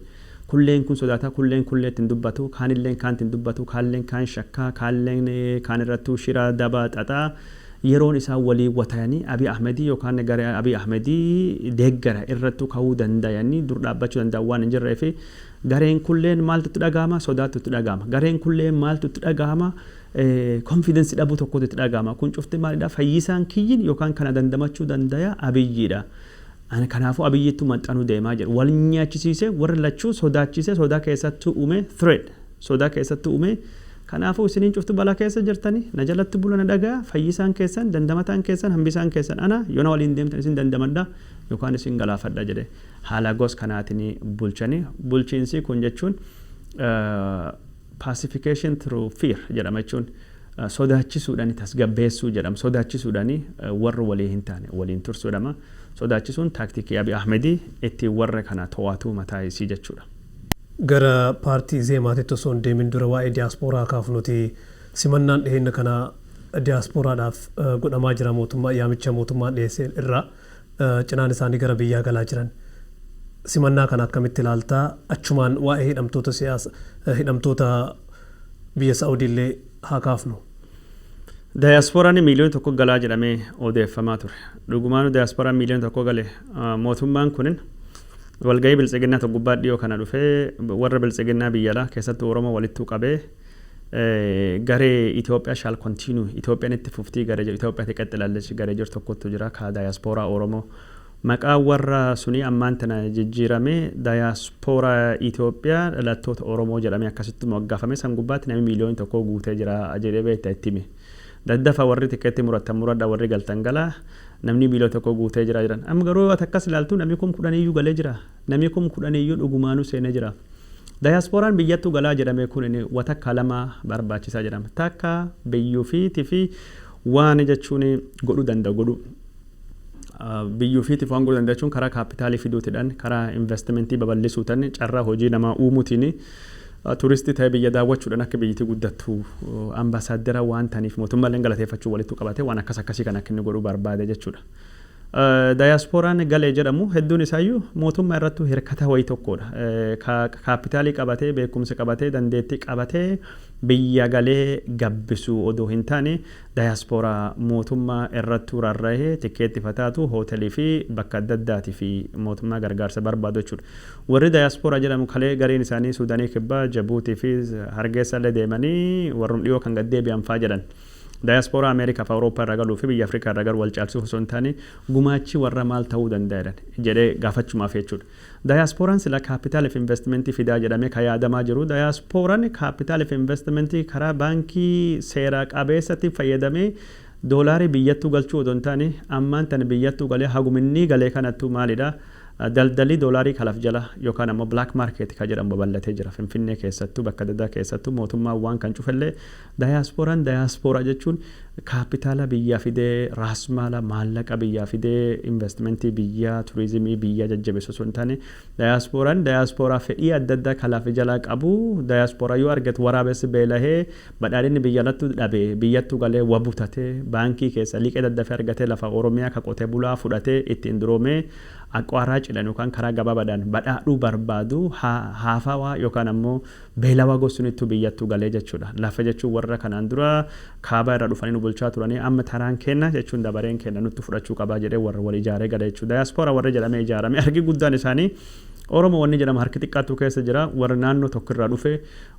Kulleen kun sodaata, kulleen kullee ittiin dubbatu, kaanilleen kaan ittiin dubbatu, kaalleen kaan shakkaa, kaalleen kaan irrattuu shira daba xaxaa. Yeroon isaan walii watayanii Abiy Ahmedii yookaan gara Abiy Ahmedii deeggara irrattuu ka'uu danda'anii dur dhaabbachuu danda'an waan hin jirree fi gareen kulleen maaltu itti dhagahama? Sodaatu itti dhagahama. Gareen kulleen maaltu itti dhagahama? Confidence dhabuu tokkotu itti dhagahama. Kun cufti maalidha? Fayyisaan kiyyin yookaan kana dandamachuu dandaya Abiyyiidha. Kanaafuu Abiyyittu maxxanuu deemaa jedhu. Wal nyaachisiisee, warri lachuu sodaachisee, sodaa keessatti uume, threat sodaa keessatti uume. Kanaafuu isiniin cuftu balaa keessa jirtanii na jalatti bula, na dhagaa, fayyisaan keessan, dandamataan keessan, hambisaan keessan ana. Yoo na waliin deemtan isin dandamadha yookaan isin galaafadha jedhe. Haala gos kanaatiin bulchanii, bulchiinsi kun jechuun pacification through fear jedhama, jechuun sodaachisuudhaan tasgabbeessuu jedhama. Sodaachisuudhaan warra walii hin taane waliin tursuudhama. Sodaachisuun taaktikii Abiy Ahmedii ittiin warra kana to'atu mataa isii jechuudha. Gara paartii Zeemaatitti osoo hin deemin dura waa'ee diyaaspooraa kaafnuti. Simannaan dhiheenya kana diyaaspooraadhaaf godhamaa jira, mootummaa yaamicha mootummaan dhiyeesse irraa cinaan isaanii gara biyyaa galaa jiran. Simannaa kana akkamitti ilaaltaa? Achumaan waa'ee hidhamtoota siyaasa, hidhamtoota biyya Saa'udiillee haa kaafnu. Diyaasporaan 1 miiliyoona galaa jedhamee odeeffamaa ture. Dhugumaanuu diyaasporaan 1 miiliyoona gale? Mootummaan kunin walgahii Biltsiginnaa tokko gubbaa dhiyoo kana dhufee warra Biltsiginnaa biyya alaa keessattuu Oromoo walittuu qabee, garee Itoophiyaa shall continue, Itoophiyaan itti fuftii garee jiru, Itoophiyaatti qaxxilallechi garee jiru tokkotu jira ka diyaasporaa Oromoo. Maqaa warra sunii ammaan tana jijjiiramee diyaasporaa Itoophiyaa dhalattoota Oromoo jedhamee akkasitti moggaafame. San gubbaatti namni 1 miiliyoona guutee jira jedhee beekta itti hime. Daddafa warri tikeetti murattan muradha, warri galtan galaa, namni 1 miiliyoona guutee jira jedhan. Amma garuu yoo akkas ilaaltu namni 10,000 iyyuu galee jira. Namni 10,000 iyyuu dhugumaanuu seenee jira. Diyaasporaan biyyattuu galaa jedhame kun watakka lama barbaachisaa jedhama. Takka biyyuufiitii fi waan jechuun godhuu danda'u godhuu. Biyyuufiitiif waan godhuu danda'u jechuun karaa kaapitaalii fiduutiidhaan, karaa investimentii babal'isuutiin, carraa hojii namaa uumuutiin, turistii ta'ee biyya daawwachuudhaan akka biyyittii guddattu ambaasaadara waan ta'aniif mootummaallee galateeffachuu walitti qabate waan akkas akkasii kan akka inni godhuu barbaade jechuudha. Diyaasporaan galee jedhamu hedduun isaayyuu mootummaa irrattuu hirkata wayii tokkodha. Kaapitaalii qabatee, beekumsa qabatee, dandeettii qabatee biyya galee gabbisuu odoo hin taane, diyaasporaa mootummaa irrattuu rarra'ee tikeetti fataatu, hoteelii fi bakka adda addaatii fi mootummaa gargaarsa barbaadu jechuudha. Warri diyaasporaa jedhamu kalee gariin isaanii Suudaanii Kibbaa, Jabuutii fi Hargeessa illee deemanii warrum dhiyoo kan gad deebi'an faa jedhan. Diyaasporaa Ameerikaa fi Awurooppaa irraa galuu fi biyya Afrikaa irraa galu wal caalchisuuf osoo hin taane, gumaachi warra maal ta'uu danda'a jedhee gaafachumaaf jechuudha. Diyaasporaan sila kaapitaalii fi investimentii fidaa jedhamee kan yaadamaa jiru. Diyaasporaan kaapitaalii fi investimentii karaa baankii seera qabeessatti fayyadamee doolaarii biyyattuu galchuu odoo hin taane, ammaan tana biyyattuu galee haguminni galee kanattuu maalidha? Daldalli doolaarii kalaf jala yookaan ammoo black market kan jedhamu babal'atee jira. Finfinnee keessattuu, bakka adda addaa keessattuu mootummaan waan kan cufellee, daayaaspooraan daayaaspoora jechuun kaapitaala biyyaa fidee, raasmaala maallaqa biyyaa fidee, investimentii biyyaa, turizimii biyyaa jajjabeessu osoo hin taane, daayaaspooraan daayaaspoora fedhii adda addaa kalaaf jalaa qabu. Daayaaspoora yoo argatu waraabessi beelahee badhaadhinni biyya alattu dhabe biyyattu galee wabutatee, baankii keessa liqee daddafee argatee, lafa Oromiyaa ka qotee bulaa fudhatee ittiin duroomee aqwaaraa cidhan yookaan karaa gabaabaadhaan badhaadhuu barbaadu, haafawaa yookaan ammoo beelawaa gosunittu biyyattu galee jechuudha. Lafa jechuun warra kanaan dura kaabaa irra dhufanii nu bulchaa turanii amma taraan kenna jechuun dabareen kenna nutti fudhachuu qabaa jedhee warra wal ijaaree gale jechuudha. Daayaaspoora warra jedhamee ijaarame harki guddaan isaanii Oromoo wanni jedhamu harki xiqqaatu keessa jira. Warra naannoo tokko irraa dhufe,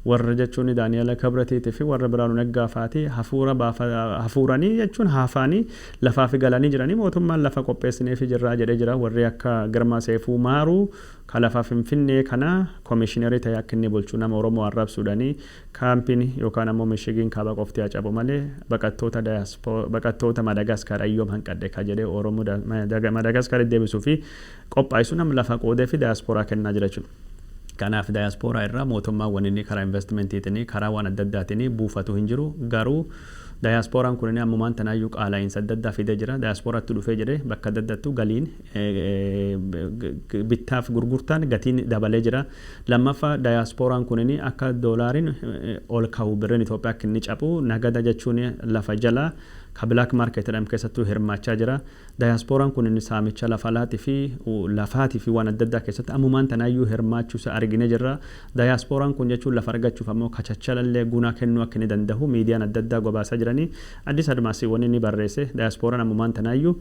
warra jechuun Daani'eel Kibratiitii fi warra Biraanuu Naggaa fa'aati, hafuura hafuuranii jechuun haafaanii lafaa fi galanii jiranii, mootummaan lafa qopheessineefi jirraa jedhee jira. Warri akka Girmaa Seefuu Maaruu ka lafa Finfinnee kana komishinerii ta'e akka inni bulchu nama Oromoo arrabsuudhanii, kaampiin yookaan ammoo mishigiin kaaba qofti haa cabu malee baqattoota baqattoota Madagaskar ayyoom hanqadhe ka jedhee Oromoo Madagaskar deebisuu fi qophaa'e sun amma lafa qoodee fi daayaspooraa kennaa jira jechuudha. Kanaaf daayaspooraa irraa mootummaan wanni inni karaa investimentiitiin, karaa waan adda addaatiin buufatu hin jiru. Garuu daayaaspooraan kun ammumaan tanaayyuu qaala'iinsa adda addaa fidee jira. Daayaspooraatti dhufee jedhee bakka adda addaattu galiin bittaaf gurgurtaan gatiin dabalee jira. Lammaffaa, daayaaspooraan kun akka doolaariin ol ka'u, birriin Itoophiyaa akka inni cabu, nagada jechuun lafa jala ka black market jedhamu keessattuu hirmaachaa jira. Daayaaspooraan kun inni saamicha lafa alaatii fi lafaatii fi waan adda addaa keessatti ammumaan tanaayyuu hirmaachuusa argine jirra. Daayaaspooraan kun jechuun lafa argachuuf ammoo kachachalallee gunaa kennuu akka inni danda'u miidiyaan adda addaa gabaasaa jiranii. Addis Admaasii wanni inni barreesse daayaaspooraan ammumaan tanaayyuu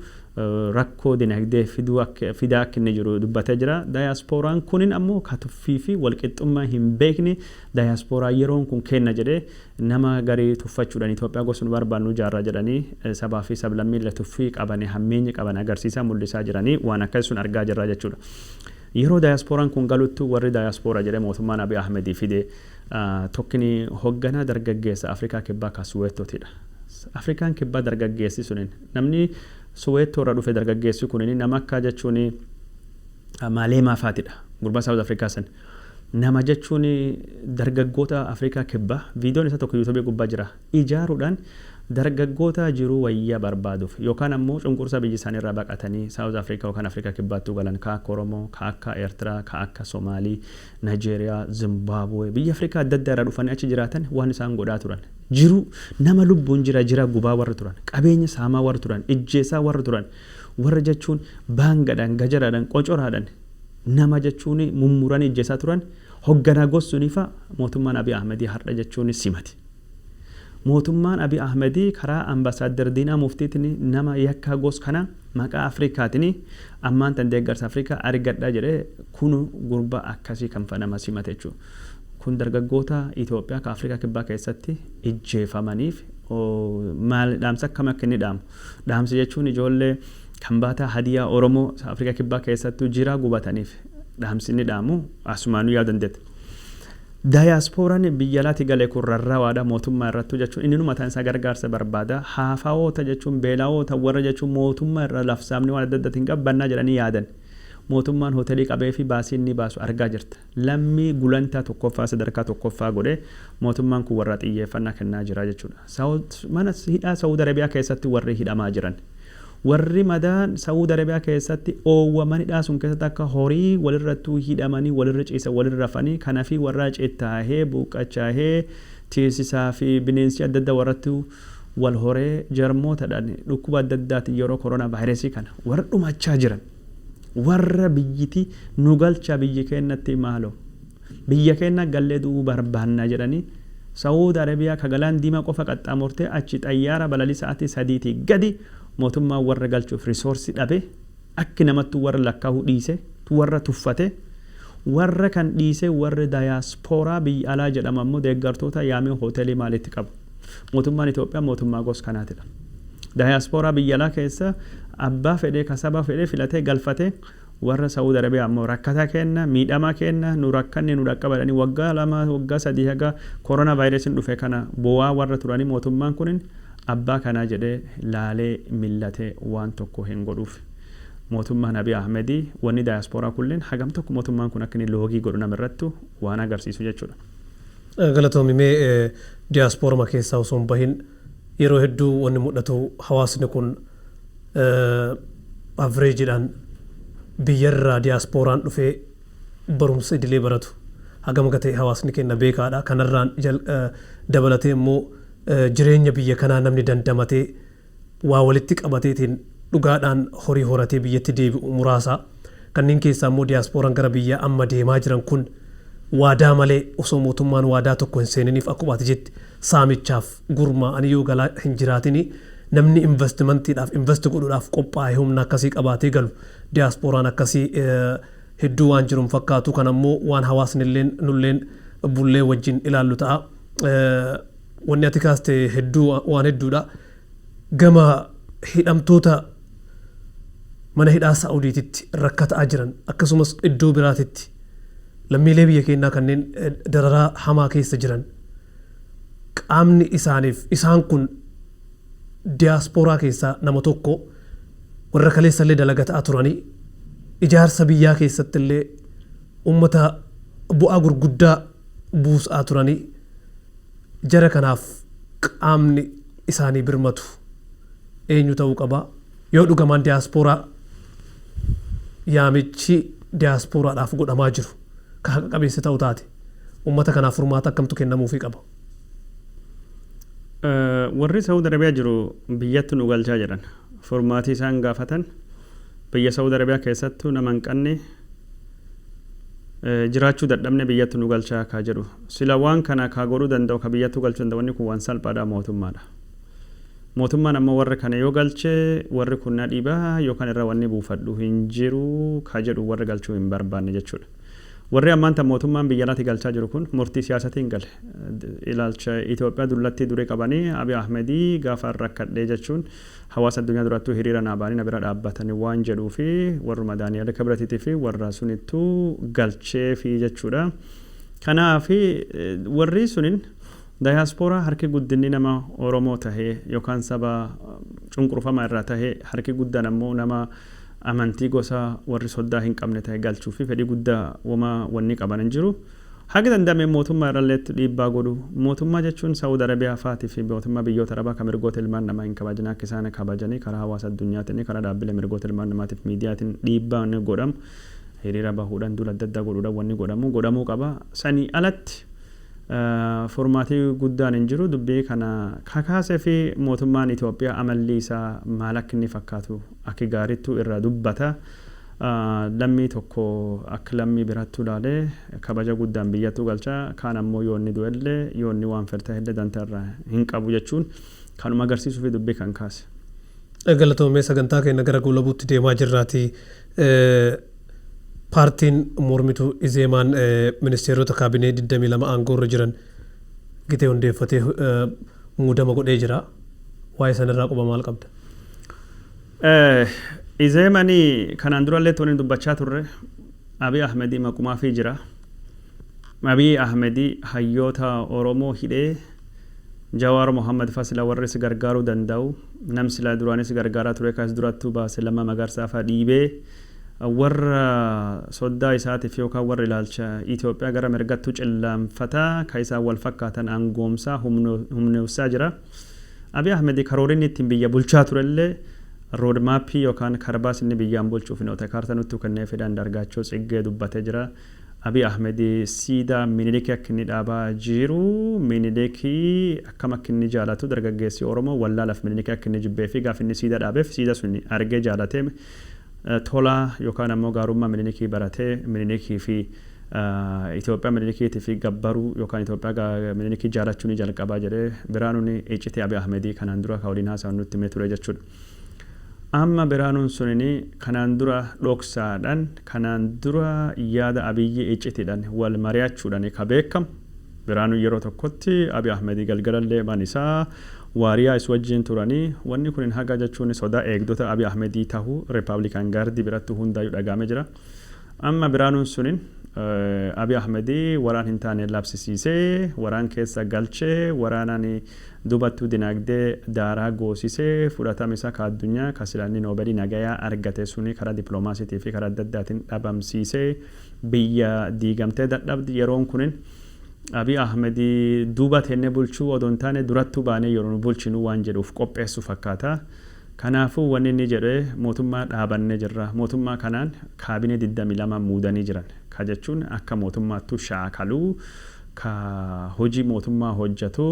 rakkoo dinagdee fiduu fidaa akka inni jiru dubbatee jira. Daayaaspooraan kunin ammoo ka tuffii fi walqixxummaa hin beekne, daayaspooraa yeroon kun kenna jedhee nama garii tuffachuudhaan Itoophiyaa gosa nu barbaannu ijaarraa jedhanii sabaa fi sablammiillee tuffii qabanii hammeenyi qaban agarsiisaa mul'isaa jiranii waan akkasii sun argaa jirra jechuudha. Yeroo daayaaspooraan kun galuttu warri daayaaspoora jedhee mootummaan Abiy Ahmedii fide tokkini hoogganaa dargaggeessa Afrikaa Kibbaa ka Suweettootidha. Afrikaan Kibbaa dargaggeessi sunin, namni Suweettoo irra dhufe dargaggeessi kunin, nama akka jechuun Maaleemaa faatidha. Gurbaa South Afrikaa san. Nama jechuun dargaggoota Afrikaa Kibbaa, viidiyoon isa tokko yuutuubii gubbaa jira. Ijaaruudhaan dargaggoota jiruu wayyaa barbaaduuf yookaan ammoo cunqursaa biyya isaanii irraa baqatanii South Africa yookaan Afrikaa Kibbaattuu galan, ka akka Oromoo, ka akka Eertiraa, ka akka Somaalii, Nigeeriyaa, Zimbaabuwee, biyya Afrikaa adda addaa irraa dhufanii achi jiraatan waan isaan godhaa turan. Jiru nama lubbuun jira jira gubaa warra turan, qabeenya saamaa warra turan, ijjeessaa warra turan, warra jechuun baangadhaan, gajaraadhaan, qocoraadhaan nama jechuun mummuranii ijjeessaa turan hogganaa gossuniifa mootummaan Abiy Ahmedii har'a jechuun simate. Mootummaan Abiy Ahmedii karaa ambasaaddar Diinaa Muftiitiin nama yakkaa gos kana maqaa Afrikaatiin ammaan tan deeggarsa Afrikaa argadha jedhee kun gurbaa akkasii kan nama simate jechuudha. Kun dargaggoota Itoophiyaa ka Afrikaa Kibbaa keessatti ijjeefamaniif maal dhaamsa akkam akka inni dhaamu? Dhaamsi jechuun ijoollee Kambaataa, Hadiyaa, Oromoo Afrikaa Kibbaa keessattuu jiraa gubataniif dhaamsi inni dhaamu asumaanuu yaaduu dandeetta. Daayaaspooraan biyya alaatti gale kun rarrawaadha mootummaa irrattuu, jechuun inni mataan isaa gargaarsa barbaada. Haafawoota jechuun beelawoota, warra jechuun mootummaa irra lafsaamni waan adda addaatiin qabbannaa jedhanii yaadan. Mootummaan hoteelii qabee fi baasii inni baasu argaa jirta. Lammii gulantaa tokkoffaa, sadarkaa tokkoffaa godhee mootummaan kun warra xiyyeeffannaa kennaa jira jechuudha. Mana hidhaa Saawud Arabiyaa keessatti warri hidhamaa jiran, warri madaan Saawud Arabiyaa keessatti oowwaman, hidhaa sun keessatti akka horii walirrattuu hidhamanii, walirra ciisan, walirra rafanii, kanafii warra cittaahee buuqqachaahee tiisisaa fi bineensi adda addaa warrattuu wal horee jarmootadhaan dhukkuba adda addaatiin yeroo koronaa vaayirasii kana warra dhumachaa jiran, warra biyyiti nu galchaa, biyyi keenyatti maaloo biyya keenya gallee du'uu barbaannaa jedhanii Saawud Arabiyaa ka Galaan Diimaa qofa qaxxaamurtee achi xayyaara balalii sa'aatii 3tii gadi mootummaan warra galchuuf resource dhabe, akki namattuu warra lakkaa'uu dhiise, warra tuffate, warra kan dhiise, warri dayaaspooraa biyya alaa jedhamu ammoo deeggartoota yaamee hoteelii maalitti qabu. Mootummaan Itoophiyaa mootummaa gos kanaatidha. Dayaaspooraa biyya alaa keessa abbaa fedhee kasaba fedhee filatee galfatee, warra Saawud Arabiyaa ammoo rakkataa kenna, miidhamaa kenna, nu rakkanne, nu dhaqqabadhanii waggaa 2, waggaa 3 haga koronaa vaayirasiin dhufe kana bu'aa warra turanii mootummaan kunin abbaa kanaa jedhee laalee millatee waan tokko hin godhuuf. Mootummaan Abiy Ahmedii wanni daayaspooraa kulleen hagam tokko mootummaan kun akka inni loogii godhu namarrattu waan agarsiisu jechuudha. Galatoomi. Mee diyaaspoorama keessaa osoo hin bahin, yeroo hedduu wanni mul'atu hawaasni kun average-iidhaan biyyarraa diyaaspooraan dhufee barumsa idilee baratu hagam akka ta'e hawaasni keenya beekaadha. Kanarraan dabalatee immoo jireenya biyya kanaa namni dandamatee waa walitti qabateetiin dhugaadhaan horii horatee biyyatti deebi'u muraasa. Kanneen keessaa immoo diyaaspooraan gara biyya amma deemaa jiran kun waadaa malee, osoo mootummaan waadaa tokko hin seeniniif, akkuma ati jette saamichaaf gurmaa'anii yoo galaa hin jiraatini, namni investimantiidhaaf invest godhuudhaaf qophaa'e humna akkasii qabaatee galu diyaaspooraan akkasii hedduu waan jiru hin fakkaatu. Kan ammoo waan hawaasni illeen nulleen bullee wajjin ilaallu ta'a. Wanni ati kaaste hedduu waan hedduudha. Gama hidhamtoota mana hidhaa Saa'udiititti rakkataa jiran, akkasumas iddoo biraatitti lammiilee biyya keenyaa kanneen dararaa hamaa keessa jiran, qaamni isaaniif isaan kun diyaaspooraa keessaa nama tokko, warra kaleessa illee dalagataa turanii ijaarsa biyyaa keessatti illee ummata bu'aa gurguddaa buusaa turanii, jara kanaaf qaamni isaanii birmatu eenyu ta'uu qaba? Yoo dhugamaan diyaaspooraa yaamichi diyaaspooraadhaaf godhamaa jiru ka haqa qabeessa ta'u taate, ummata kanaaf furmaata akkamtu kennamuufii qaba? Warri Saawud Arabiyaa jiru biyyatti nu galchaa jedhan. Furmaatii isaan gaafatan biyya Saawud Arabiyaa keessattuu nama hin qabne jiraachuu dadhabne, biyyatti nu galchaa kaa jedhu. Sila waan kana kaa godhuu danda'u, ka biyyattuu galchuu danda'u, wanni kun waan salphaadha, mootummaadha. Mootummaan ammoo warra kana yoo galchee warri kun na dhibaa yookaan irra wanni buufadhu hin jiru ka jedhu warra galchuu hin barbaanne jechuudha. Warri ammaan tan mootummaan biyya alaatti galchaa jiru kun murtii siyaasatiin gale. Ilaalcha Itoophiyaa dullattii durii qabanii, Abiy Ahmedii gaafa rakkadhee jechuun hawaasa addunyaa durattuu hiriira naa ba'anii na bira dhaabbatanii waan jedhuu fi warruma Daani'el Kibratiitii fi warra sunittuu galchee fi jechuudha. Kanaaf warri sunin dayaaspooraa harki guddinni nama Oromoo tahee yookaan saba cunqurfamaa irraa tahee, harki guddaan ammoo nama amantii gosa warri soddaa hin qabne ta'e galchuu fi fedhii guddaa wama wanni qaban hin jiru. Haga danda'ame mootummaa irrallee dhiibbaa godhu. Mootummaa jechuun Saawud Arabiyaa faatii fi mootummaa biyyoota Arabaa kan mirgoota ilmaan namaa hin kabajne akka isaan kabajanii karaa hawaasa addunyaatiin, karaa dhaabbilee mirgoota ilmaan namaatiif miidiyaatiin dhiibbaa inni godhamu, hiriira bahuudhaan, duula adda addaa godhuudhaan wanni godhamu godhamuu qaba. Sanii alatti furmaatii guddaan hin jiru. Dubbii kana kakaasee fi mootummaan Itoophiyaa amalli isaa maal akka inni fakkaatu akka gaarittuu irraa dubbata. Lammii tokko akka lammii birattuu ilaalee kabaja guddaan biyyattuu galcha. Kaan ammoo yoo inni du'ellee, yoo inni waan fedhe illee danta irraa hin qabu jechuun kanuma agarsiisuu fi dubbii kan kaase. Galatoomee, sagantaa keenya gara goolabuutti deemaa jirraati. Paartiin mormituu Izeemaan ministeerota kaabinee 22 aangoo irra jiran gitee hundeeffatee muudama godhee jira. Waa'ee sanarraa quba maal qabda? Izeemanii kanaan durallee tooni dubbachaa turre, Abiy Ahmedii maqumaafii jira. Abiy Ahmedii hayyoota Oromoo hidhee, Jawaar Mohammad Fasila warri si gargaaruu danda'u nam sila duraanis gargaaraa ture kaas durattuu baase, Lammaa Magarsaa fa'aa dhiibee, warra soddaa isaatiif yookaan warra ilaalcha Itoophiyaa gara mirgattuu cillaanfataa ka isaan wal fakkaatan aangoomsaa humneessaa jira. Abiy Ahmed karoorinni ittiin biyya bulchaa turellee, road map-ii yookaan karbaas inni biyyaan bulchuuf hin oote kaartaa nutti kennee fedhan Andargaachoo Tsiggee dubbatee jira. Abiy Ahmed siidaa Minilikii akka inni dhaabaa jiru, Minilikii akkam akka inni jaalatu, dargaggeessi Oromoo wallaalaaf Minilikii akka inni jibbee fi gaaf inni siidaa dhaabeef siidaa sun argee jaalatee, tolaa yookaan ammoo gaarummaa Minilikii baratee, Minilikii fi Itoophiyaa Minilikiitii fi gabbaruu yookaan Itoophiyaa Minilikii jaalachuu ni jalqabaa jedhee Biraanuun iccitii Abiy Ahmedii kanaan dura ka waliin haasa'an nutti himee ture jechuudha. Amma Biraanuun sunini kanaan dura dhoksaadhaan, kanaan dura yaada Abiyyi iccitiidhaan wal mari'achuudhaan ka beekamu. Biraanuun yeroo tokkotti Abiy Ahmedii galgalallee man isaa waariyaa is wajjin turanii, wanni kun haga jechuun sodaa eegdota Abiy Ahmedii tahuu Republican Guard-ii biratti hundaayyuu dhagaamee jira. Amma Biraanuun sunin Abiy Ahmedii waraan hin taane labsisiisee, waraan keessa galchee, waraanaan dubattuu dinagdee daaraa goosisee, fudhatama isaa ka addunyaa ka silaanni Noobeelii nagayaa argate suni karaa dippiloomaasiitii fi karaa adda addaatiin dhabamsiisee, biyya diigamtee dadhabdi. Yeroon kunin Abiy Ahmedii duuba teennee bulchuu odoo hin taane durattuu baanee yeroo nu bulchinu waan jedhuuf qopheessu fakkaata. Kanaafuu wanni inni jedhee mootummaa dhaabannee jirra. Mootummaa kanaan kaabinee 22 muudanii jiran. Ka jechuun akka mootummaattuu shaakaluu, ka hojii mootummaa hojjetu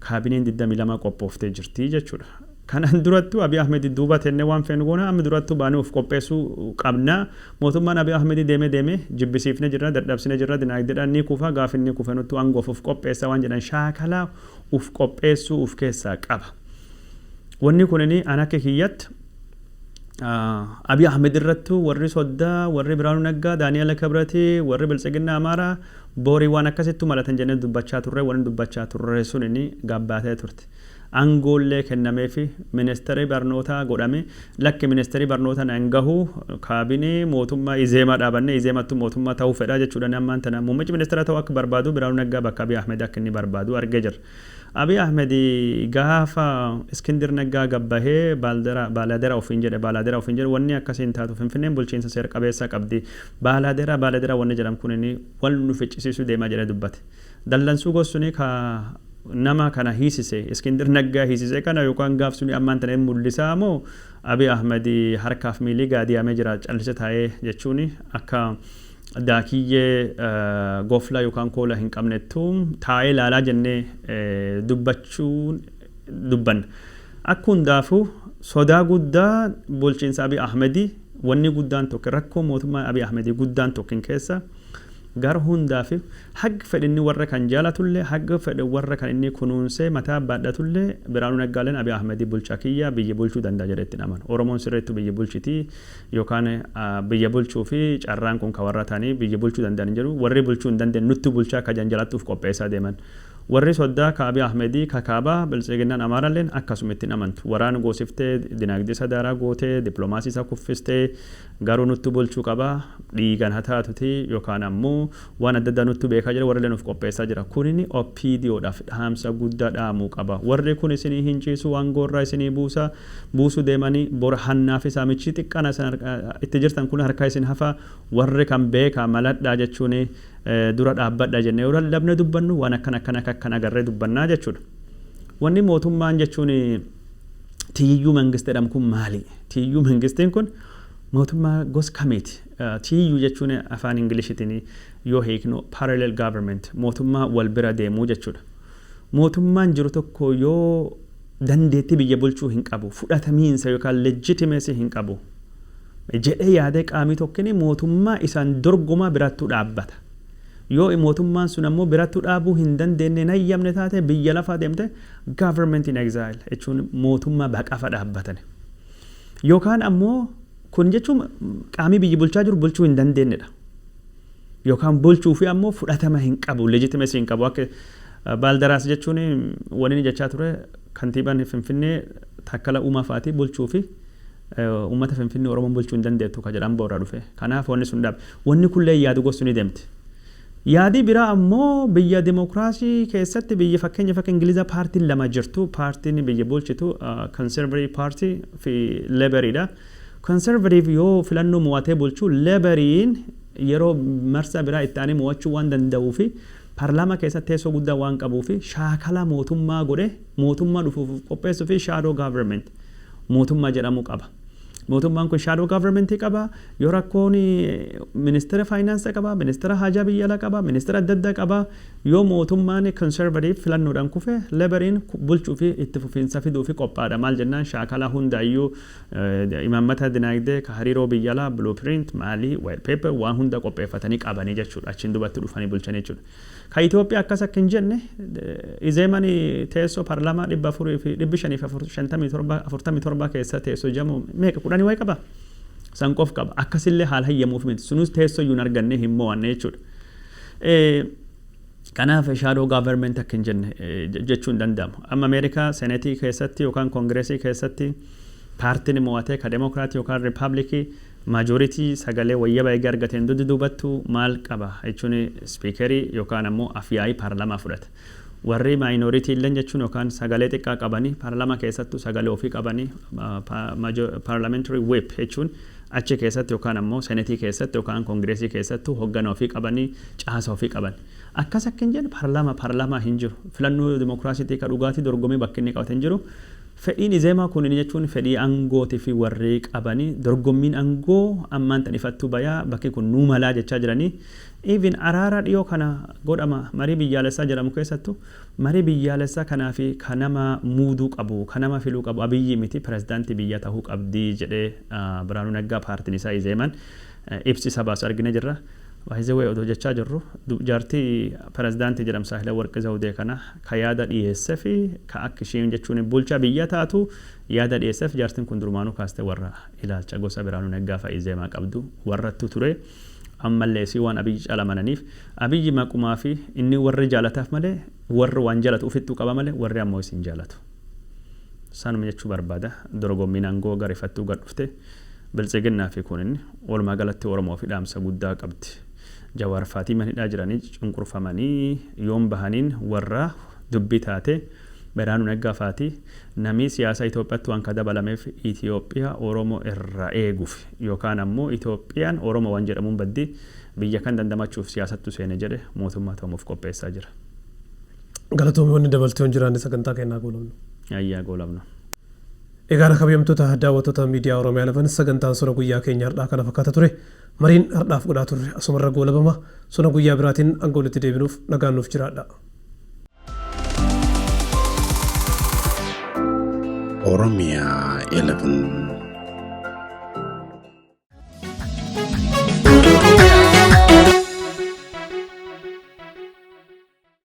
kaabineen 22 qophooftee jirti jechuudha. Kanaan durattuu Abiy Ahmed duuba teennee waan feenu goona, amma durattuu baanee of qopheessuu qabna. Mootummaan Abiy Ahmed deemee deemee jibbisiifnee jirra, dadhabsinee jirra, dinagdeedhaan ni kufa, gaafa inni kufe nuttuu aangoof of qopheessa waan jedhan shaakalaa uf qopheessuu uf keessaa qaba. Wanni kunini an akka kiyyatti Abiy Ahmed irrattuu warri soddaa, warri Biraanuu Naggaa, Daani'el Kibrati, warri Biltsiginnaa Amaaraa boorii waan akkasittuu malatan jennee dubbachaa turre. Wanni dubbachaa turre sunini gabbaatee turte. Aangoollee kennameefi ministeerri barnootaa godhame, lakki, ministeerri barnootaa nan gahu, kaabinee mootummaa Izeemaa dhaabannee Izeemattu mootummaa ta'uu fedha jechuudhaan ammaan tana muummichi ministeera ta'uu akka barbaadu, Biraanuu Naggaa bakka Abiy Ahmed akka inni barbaadu argee jira. Abiy Ahmed gaafa Iskindir Naggaa gabbahee baalaadera ofiin jedhe, baalaadera ofiin jedhe, wanni akkasii hin taatu, Finfinneen bulchiinsa seera qabeessa qabdi, baalaadera baalaadera wanni jedhamu kun inni wal nu ficcisiisuu deemaa jedhee dubbate. Dallansuu gossuni ka nama kana hiisise, Iskindir Naggaa hiisise kana yookaan gaaf suni ammaan tana hin mul'isaa moo Abiy Ahmed harkaaf miilii gaadiyamee jira, callise taa'ee jechuun akka daakiyyee gofla yookaan koola hin qabnettu taa'ee ilaalaa jennee dubbachuun dubbanna. Akka hundaafuu sodaa guddaa bulchiinsa Abiy Ahmedii, wanni guddaan tokko, rakkoo mootummaa Abiy Ahmedii guddaan tokkin keessa gara hundaaf hagga fedhe inni warra kan jaalatullee, hagga fedhe warra kan inni kunuunsee mataa baadhatullee, Biraanuu Naggaaleen Abiy Ahmedii bulchaa kiyya biyya bulchuu danda'a jedhee ittiin amanu. Oromoon sirriittu biyya bulchitii yookaan biyya bulchuu fi carraan kun ka warra ta'anii biyya bulchuu danda'an hin jedhu. Warri bulchuu hin dandeenye nutti bulchaa ka janjalattuuf qopheessaa deeman. Warri soddaa ka Abiy Ahmedii ka kaabaa Biltsiginnaan Amaaraalleen akkasuma ittiin amantu. Waraana goosiftee, dinagdee isa daaraa gootee, dippiloomaasii isaa kuffistee, garuu nutti bulchuu qaba, dhiigan haa taatuti yookaan ammoo waan adda addaa nutti beekaa jira, warri illee nuuf qopheessaa jira. Kunini OPDOdhaaf dhaamsa guddaa dhaamuu qaba. Warri kun isinii hin ciisu, aangoorraa isinii buusa buusuu deemanii bora hannaa fi saamichi xiqqaan itti jirtan kun harkaa isin hafa, warri kan beekaa maladhaa jechuun dura dhaabbadha jennee yoo lallabne dubbannu waan akkana akkana akka akkan agarree dubbannaa jechuudha. Wanni mootummaan jechuun tiyyuu mangistii jedhamu kun maali? Tiyyuu mangistiin kun mootummaa gosa kamiiti? Tiyyuu jechuun afaan Ingiliishitiin yoo hiiknu parallel government, mootummaa wal bira deemuu jechuudha. Mootummaan jiru tokko yoo dandeettii biyya bulchuu hin qabu, fudhatamiinsa yookaan legitimacy hin qabu jedhee yaadee, qaamii tokkini mootummaa isaan dorgomaa birattuu dhaabbata. Yoo mootummaan sun ammoo birattuu dhaabuu hin dandeenye, nayyamne taate, biyya lafaa deemte government in exile jechuun mootummaa baqafa dhaabbatan. Yookaan ammoo kun jechuun qaamii biyya bulchaa jiru bulchuu hin dandeenyedha. Yookaan bulchuu fi ammoo fudhatama hin qabu, legitimacy hin qabu. Akka Baaldaraas jechuun wanni inni jechaa ture, kantiibaan Finfinnee Takkala Uumaa fa'aatii bulchuu fi uummata Finfinnee Oromoon bulchuu hin dandeettu ka jedhan boorraa dhufe. Kanaaf wanni sun dhaabe. Wanni kunillee yaadu gosu ni deemti. Yaadii biraa ammoo biyya dimokiraasii keessatti, biyya fakkeenya akka Ingilizaa paartiin lama jirtu, paartiin biyya bulchitu Conservative Party fi Laboriidha. Conservative yoo filannoo mo'atee bulchu, Laboriin yeroo marsaa biraa itti aanee mo'achuu waan danda'uu fi paarlaamaa keessatti teessoo guddaa waan qabuu fi shaakala mootummaa godhe mootummaa dhufuuf qopheessuu fi shadow government mootummaa jedhamu qaba. Mootummaan kun shadow government qaba. Yoo rakkoon ministeera faayinaansii qaba, ministeera haajaa biyya alaa qaba, ministeera adda addaa qaba. Yoo mootummaan Conservative filannoodhaan kufe, Laboriin bulchuu fi itti fufiinsa fiduu fi qophaadha. Maal jennaan, shaakala hundaayyuu imaammata dinagdee ka hariiroo biyya alaa, blueprint maalii, white paper waan hunda qopheeffatanii qabanii jechuudha. Achiin dubatti dhufanii bulchanii jechuudha. Ka Itoophiyaa akkas akka hin jenne, Izeeman teessoo paarlaamaa 400 fi 557 keessa teessoo jamu meeqa, 10 wayi qaba. San qof qaba. Akkasillee haala hayyamuuf miti. Sunus teessoo iyyuu hin arganne, hin mo'anne jechuudha. Kanaaf shadow government akka hin jenne jechuu hin danda'amu. Amma Ameerikaa senetii keessatti yookaan koongireesii keessatti paartiin mo'atee ka Demokiraatii yookaan Riippaabilikii Majority sagalee wayyaba eega argateen duddu duubattu maal qaba jechuun speakerii yookaan ammoo afyaa'ii paarlamaa fudhata. Warri minority illee jechuun yookaan sagalee xiqqaa qabanii paarlamaa keessattuu sagalee ofii qabanii, parliamentary whip jechuun achi keessatti yookaan ammoo senetii keessatti yookaan koongireesii keessattuu hoggana ofii qabanii, caasa ofii qaban. Akkas akka hin jedhu paarlaamaa hin jiru. Filannoo dimokiraasiitii ka dhugaatii dorgommii bakki inni qabate hin jiru. Fedhiin Izeemaa kun jechuun fedhii aangootii fi warri qabanii dorgommiin aangoo ammaan tan ifattuu bayaa, bakki kun nuu malaa jechaa jiranii. Even araara dhiyoo kana godhama marii biyyaalessaa jedhamu keessattu, marii biyyaalessaa kanaa fi ka nama muuduu qabu, ka nama filuu qabu Abiyyi miti, pirezidaantii biyya ta'uu qabdii jedhee Biraanuu Naggaa paartiin isaa Izeeman ibsi isa baasu argine jirra. Baay'ee odoo jechaa jirru, jaartii pirezidaantii jedhamu Saahila Warqi Zawudee kana ka yaada dhiyeessee fi ka akka isheen jechuun bulchaa biyya taatu yaada dhiyeesseef, jaartiin kun durumaanuu kaastee warra ilaalcha gosa Biraanuu Naggaa fa'a Izeemaa qabdu warrattu ture. Ammallee isii waan Abiyyi calamananiif, Abiyyi maqumaa fi inni warri jaalataaf malee, warri waan jaalatu ofittuu qaba malee, warri ammoo isin jaalatu. Sanuma jechuu barbaada. Dorgommiin aangoo garifattuu gad dhufte Biltsiginnaa fi kun inni walumaa galatti Oromoo fi dhaamsa guddaa qabdi. Jawaar faatii manidhaa jiranii cunqurfamanii yoom bahaniin warra dubbii taate. Biraanuu Naggaa faatii namni siyaasa Itoophiyaatti waan ka dabalameef Itoophiyaa Oromoo irraa eeguuf yookaan ammoo Itoophiyaan Oromoo waan jedhamuun baddi biyya kan dandamachuuf siyaasattu seene jedhe mootummaa ta'uuf qopheessaa jira. Galatoomii, wanni dabaltee hin jiraanne sagantaa kennaa goolabnu. Ayyaa, goolabnu. Egaa kabajamtoota daawwattoota miidiyaa Oromiyaa lafan, sagantaan sona guyyaa keenya har'aa kana fakkaata ture. Mariin har'aaf godhaa turre asumarra goolabama. Sona guyyaa biraatiin hanga walitti deebinuuf nagaan nuuf jiraadha. Oromia 11.